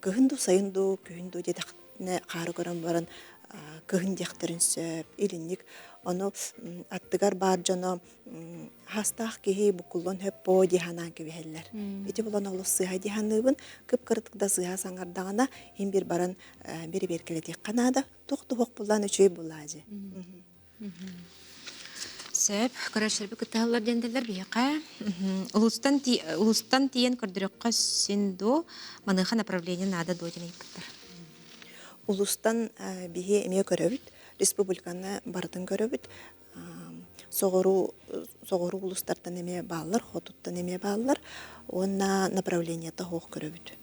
кыһын дуу, сайын дуу, күһүн дуу диэтэхтэринэ хаары көрөн баран кыһын диэхтэрин сөп, илинник. Ону аттыгар баар дьоно хаастаах киһи буккуллан хөп боо дии санаан кэбиһэллэр. Ити булан олус сыыһа дии саныыбын. Кып-кыратык да сыыһа саҥардаҕына, иһин бир баран бэрэбиэркэлэтиэххэ наада. Туох туһуох буллаан үчүгэй буллаа дьи. Сөп, көрөөччүлэрбит кыттыһаллар диэн этэллэр биһиэхэ. Улуустан улуустан тиийэн көрдөрүөххэ син дуо, маныаха направление наада дуо диэн ыйыппыттар. Улуустан биһи эмиэ көрөбүт, республиканы барытын көрөбүт. Соҕуруу соҕуруу улуустартан эмиэ бааллар, хотуттан эмиэ бааллар уонна направлениета суох көрөбүт.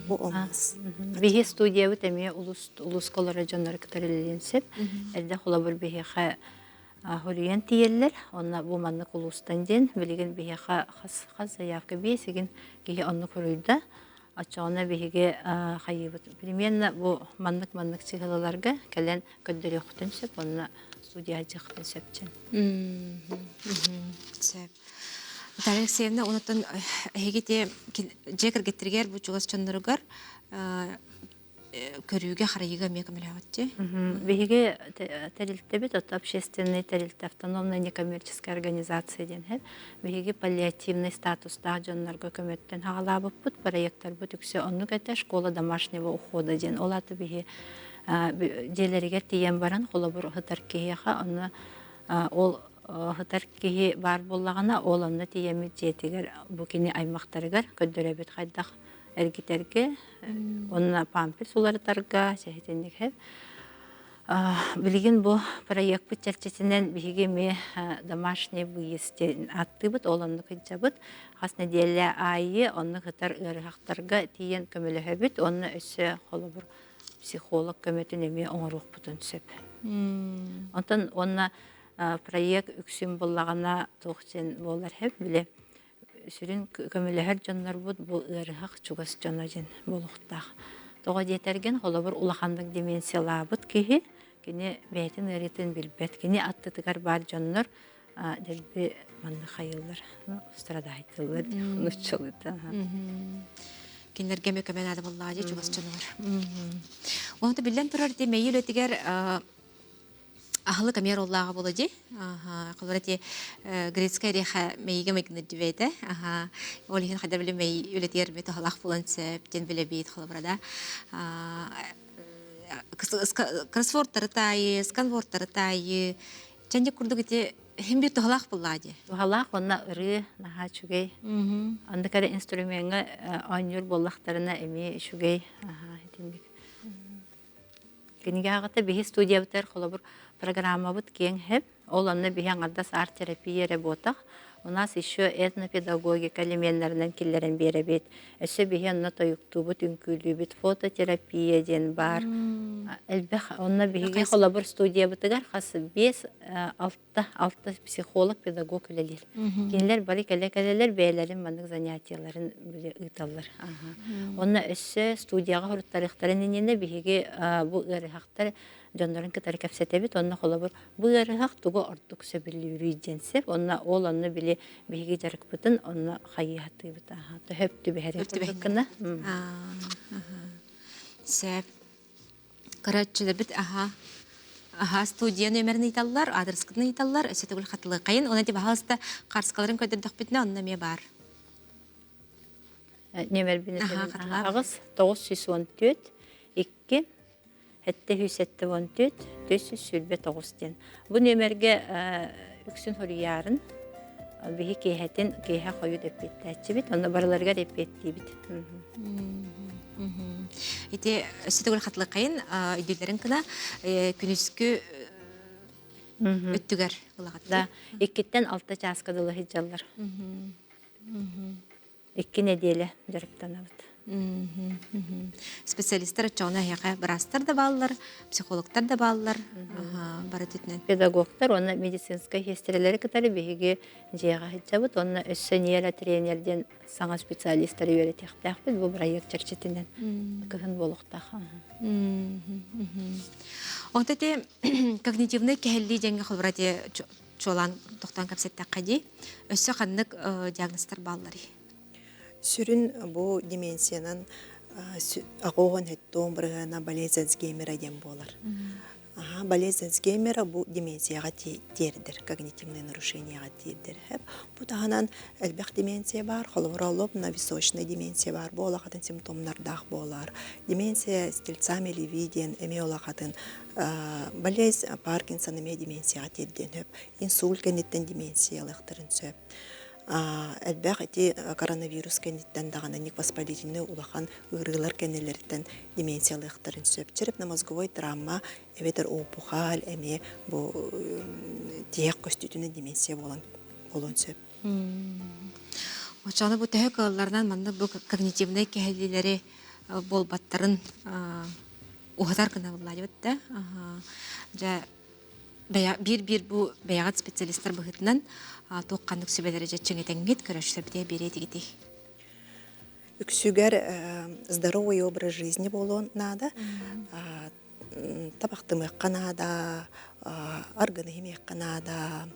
Бу омас. Биһи студиябыт эмиэ улус улууска олорор дьоннору кытары үлэлиэн сөп. Эрдэ холобур биһиэхэ хоруйан тиийэллэр. Онно бу маннык улуустан диэн билигин биһиэхэ хас хас заявка биэс игин киһи оннук хоруйда. Оччоҕуна биһиги хайыыбыт примерно бу маннык-маннык чыһылаларга кэлэн көрдөрүөххүтүн сөп уонна судьяйдыаххытын сөп дьэн. Сөп. Наталья Алексеевна, онуттан эһиги те дьиэ кэргэттэригэр бу чугас дьонноругар көрүүгэ харайыыга эмиэ көмөлөһөҕүт Биһиги тэрилтэбит это общественный тэрилтэ автономная некоммерческая организация диэн иһэр. Биһиги паллиативный статустаах дьоннорго көмөттөн хаҕалаабыппыт проекттарбыт үксэ оннук этэ школа домашнего ухода диэн. Ол аата биһи дьиэлэригэр тиийэн баран холобур ыһытар киһиэхэ онно ол ыһытар киһи баар буоллаҕына ол онно тиийэммит дьиэтигэр бу кини аймахтарыгар көрдөрөбүт хайдах эргитэргэ уонна памперс уларытарга сэһитинник Билигин бу проекпыт чэрчитинэн биһиги эмиэ домашний выезд диэн ааттыыбыт, ол оннук сылдьабыт. Хас нэдиэлэ аайы оннук сытар ыарыһахтарга тиийэн көмөлөһөбүт уонна өссө холобур психолог көмөтүн эмиэ оҥоруохпутун сөп. Онтон уонна проект үксүн буллаҕына туох диэн буолар сөп били сүрүн көмөлөһөр дьоннорбут бу ыарыһах чугас дьоно диэн буолуохтаах. Тоҕо диэтэргин, холобур, улаханнык деменциялаабыт киһи, кини бэйэтин ыарыытын билбэт. Кини аттытыгар баар дьоннор дэлби манна хайыыллар, страдайтыллар нуччалыта. Кинилэргэ эмэ көмө наада буоллаҕа дии чугас дьонугар. Онто биллэн турар ити мэйии үлэтигэр аһылык эмиэ роллааҕа буола дии. Холобура ити грецкая ореха мэйиигэ майгынныр дибээтэ. Ол иһин хайда били мэйии үлэтигэр эмиэ туһалаах буолан сөп диэн билэбит холобура да. Кроссвордтары таайыы, сканвордтары таайыы, чэнчик курдук ити иһин биир туһалаах буоллаа дии. Туһалаах уонна ырыы наһаа үчүгэй. Оннук эрэ инструмеҥҥа оонньуур буоллахтарына эмиэ үчүгэй. Итинник. Кинигэ аҕата биһи студиябытыгар холобур программабыт киэҥ хэп. Ол онно биһи аҥардас арт-терапия эрэ буотах. У нас еще этнопедагогика элеменнэринэн киллэрэн биэрэбит. Өссө биһи онно тойуктуубут, үҥкүүлүүбүт, фототерапия диэн баар. Элбэх онно биһиги холобур студиябытыгар хас биэс алта алта психолог, педагог үлэлиир. Кинилэр бары кэлэ-кэлэлэр бэйэлэрин маннык занятиеларын ыыталлар. Онно өссө студияҕа хоруттарыахтарын иннинэ биһиги бу ыарыһахтар дьоннорун кытары кэпсэтэбит. Онно холобур бу ыарыһах тугу ордук сөбүлүүрүй диэн сөп. Онно ол онно били биһиги дьарыкпытын онно хайыһатыыбыт. Төһөп түбэһэрин курдук гына. Сөп. Көрөөччүлэрбит аха аха студия нүөмэрин ыйталлар, аадырыскытын ыйталлар, өссө төгүл хатылыаххайын. Уонна ити баһаалыста харскаларын көрдөрдөхпүтүнэ онно эмиэ баар. Нүөмэрбин аҕыс 914 2 774 429 диэн. Бу нүөмэргэ үксүн хоруйаарын биһи киэһэтин киэһэ хойут эппиэттээччибит, онно барыларыгар эппиэттиибит. Ити өссө төгүл хатылыкайын өйдүүллэрин гына күнүскү өттүгэр ылаҕыт. Да, иккиттэн алта чааска дылы сылдьаллар. Икки нэдиэлэ дьарыктанабыт. Специалистар оччоҕуна эһиэхэ быраастар да бааллар, психологтар да бааллар, бары түтүнэн. Педагогтар уонна медицинскэй сиэстэрэлэри кытары биһиги дьиэҕэ сылдьабыт уонна өссө нейротренер диэн саҥа специалистары үөрэтиэхтээхпит бу бырайыак чэрчитинэн кыһын буолуохтаах. Онто ити когнитивнай кэһиллии дьэҥҥэ холобура ити чуолаан тохтоон кэпсэттэххэ дии. Өссө ханнык диагнозтар баалларый? Сүрүн бу деменциянан аҕоҕон хэттуон бырыһыана болезнь Альцгеймера диэн буолар. Аха, болезнь Альцгеймера бу деменцияҕа тиэрдэр, когнитивное нарушениеҕа тиэрдэр. Бу таһынан элбэх деменция баар, холобура лобно-височная деменция баар, бу улахатын симптомнардаах буолар. Деменция с тельцами Леви диэн эмиэ улахатын болезнь Паркинсон эмиэ деменцияҕа тиэрдиэн сөп. Инсульт кэнниттэн деменциялыахтарын сөп. Элбэх ити коронавирус кэнниттэн даҕаны воспалительный улахан ыарыылар кэннилэриттэн деменциялыахтарын сөп. Черепно-мозговой травма эбэтэр опухоль эмиэ бу тиһэх көстүүтүнэн деменция буолан буолуон сөп. Оччоҕуна бу төһө кыалларынан манна бу когнитивнай кэһиллиилэри буолбаттарын уһатар гына буллаадыбыт да. Дьэ биир-биир бу бэйэҕит специалистар быһыытынан туох ханнык сүбэлэри дьэ чиҥэтэҥҥит көрөөччүлэрбитигэр биэриэ этигитий? Үксүгэр здоровый образ жизни буолуон наада. Табахтымыахха наада, аргыны иһимиэххэ наада,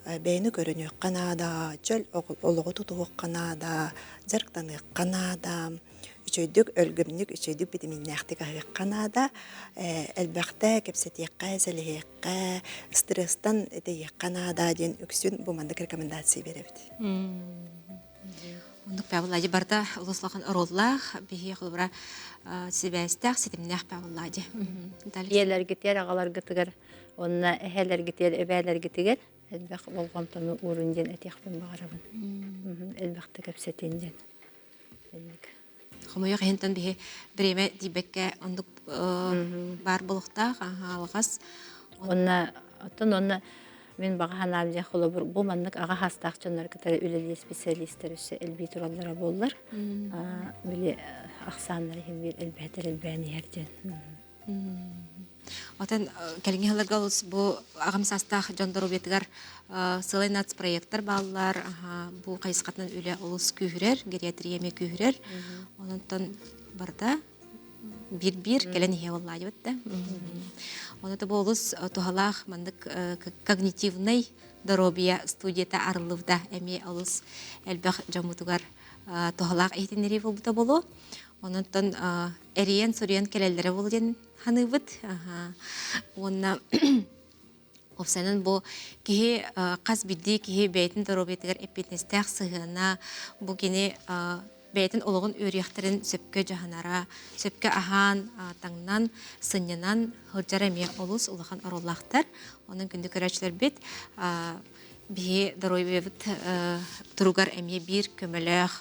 бэйэни көрүнүөххэ наада, чөл олоҕу тутуһуохха наада, дьарыктаныахха наада. Үчүгэйдик, өлгөмнүк, үчүгэйдик битэмииннээхтик аһыахха наада, элбэхтэ кэпсэтиэххэ, сэлэһиэххэ, стресстэн тэйиэххэ наада диэн үксүн бу маннык рекомендация биэрэбит. Оннук Павел барыта олус улахан оруоллаах, биһиги холобура сибээстээх, ситимнээх Павел Ийэлэргитигэр, аҕаларгытыгар уонна эһэлэргитигэр, эбээлэргитигэр элбэх болҕомтону уурун диэн этиэхпин баҕарабын. Элбэхтэ кэпсэтин диэн. Хомойуох иһинтэн биһи бириэмэ тиийбэккэ оннук баар буолуохтаах, алҕас. Уонна оттон онно мин баҕа санаам дьэ холобур бу маннык аҕа саастаах дьоннор кытары үлэлиир специалистар өссө элбии тураллара буоллар били ахсааннара иһин биир элбээтэр элбээн иһэр диэн. Отон кэлиҥҥи сылларга олус бу аҕам саастаах дьон доруобуйатыгар сыалай нацпроектар бааллар, бу хайысхатынан үлэ олус күүһүрэр, гериатрия эмиэ күүһүрэр. Онтон барыта Биир-биир кэлэн иһэ буоллаайбыт да. Ону да олус туһалаах маннык когнитивнай доруобуйа студията арыллыбыта эмиэ олус элбэх дьоммутугар туһалаах иһитиннэрии буолбута буолуо. Онон эрийэн суруйан кэлэллэрэ буолуо диэн саныыбыт. Уонна Уопсайынан бу киһи хас биирдии киһи бэйэтин доруобуйатыгар эппиэтинэстээх сыһыана, бу кини бэйэтин олоҕун үөрүйэхтэрин сөпкө дьаһанара, сөпкө аһаан, таҥнан, сынньанан сылдьара эмиэ олус улахан оруоллаахтар. Онон күндү көрөөччүлэрбит биһи доруобуйабыт туругар эмиэ биир көмөлөөх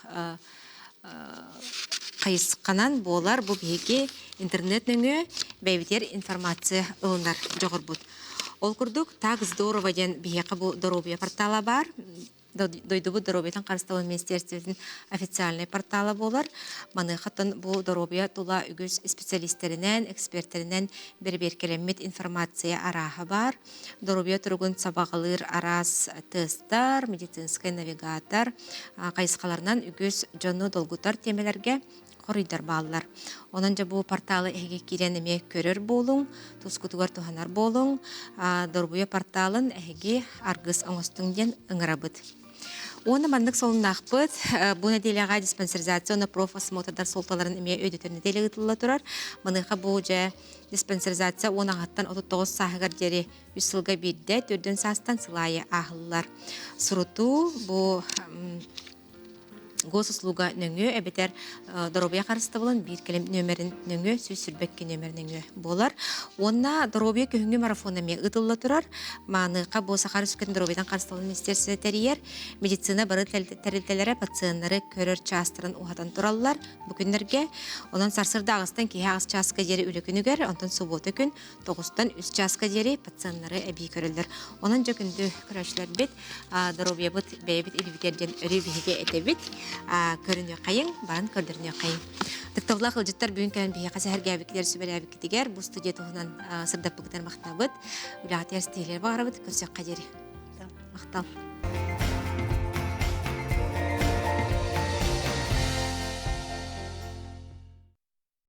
хайысханан буолар бу биһиги интернет нөҥүө бэйэбитигэр информация ылынар дьоҕурбут. Ол курдук, Так здорово диэн биһиэхэ бу доруобуйа портала баар. Дойдубут доруобуйатын харыстабыл министерствотын официальнай портала буолар. Маныахаттан бу доруобуйа тула үгүс специалистэринэн, экспертэринэн бэрэбиэркэлэммит информация арааһа баар. Доруобуйа туругун сабаҕалыыр араас тестар, медицинскэй навигатор хайысхаларынан үгүс дьону долгутар тиэмэлэргэ хоруйдар бааллар. Онон дьэ бу порталы эһиги киирэн эмиэ көрөр буолуҥ, тускутугар туһанар буолуҥ. Доруобуйа порталын эһиги аргыс оҥостуҥ диэн ыҥырабыт. Уонна маннык солуннаахпыт. Бу нэдиэлэҕэ диспансеризация уонна профосмотрдар суолталарын эмиэ өйдөтөр нэдиэлэ ыытылла турар. Маныаха бу дьэ диспансеризация 10 аҕаттан 39 сааһыгар диэри үс сылга биирдэ төрдүн саастан сыл аайы ааһыллар. Сурутуу бу госуслуга нөҥүө эбэтэр доруобуйа харыстабылын биир кэлим нүөмэрин нөҥүө 122 нүөмэр нөҥүө буолар. Уонна доруобуйа күһүҥҥү марафон эмиэ ыытылла турар. Маныаха бу Саха Республикатын доруобуйатын харыстабылын министерствота тэрийэр. Медицина бары тэрилтэлэрэ пациеннары көрөр чаастарын уһатан тураллар бу күннэргэ. Онон сарсыарда аҕыстан киһи аҕыс чааска диэри үлэ күнүгэр, онтон субуота күн тоҕустан үс чааска диэри пациеннары эбии көрөллөр. Онон дьэ күндү көрөөччүлэрбит, доруобуйабыт бэйэбит илиибитигэр диэн өрүү биһиги этэбит. Көрүнүөххэйиҥ, баран көрдөрүнүөххэйиҥ. Ытыктабыллаах ыалдьыттар бүгүн кэлэн биһиэхэ сэһэргээбиккитигэр, сүбэлээбиккитигэр бу студия туһунан сырдаппыккытыгар махтанабыт. Үлэҕитигэр ситиһиилэри баҕарабыт. Көрсүөххэ диэри. Махтал.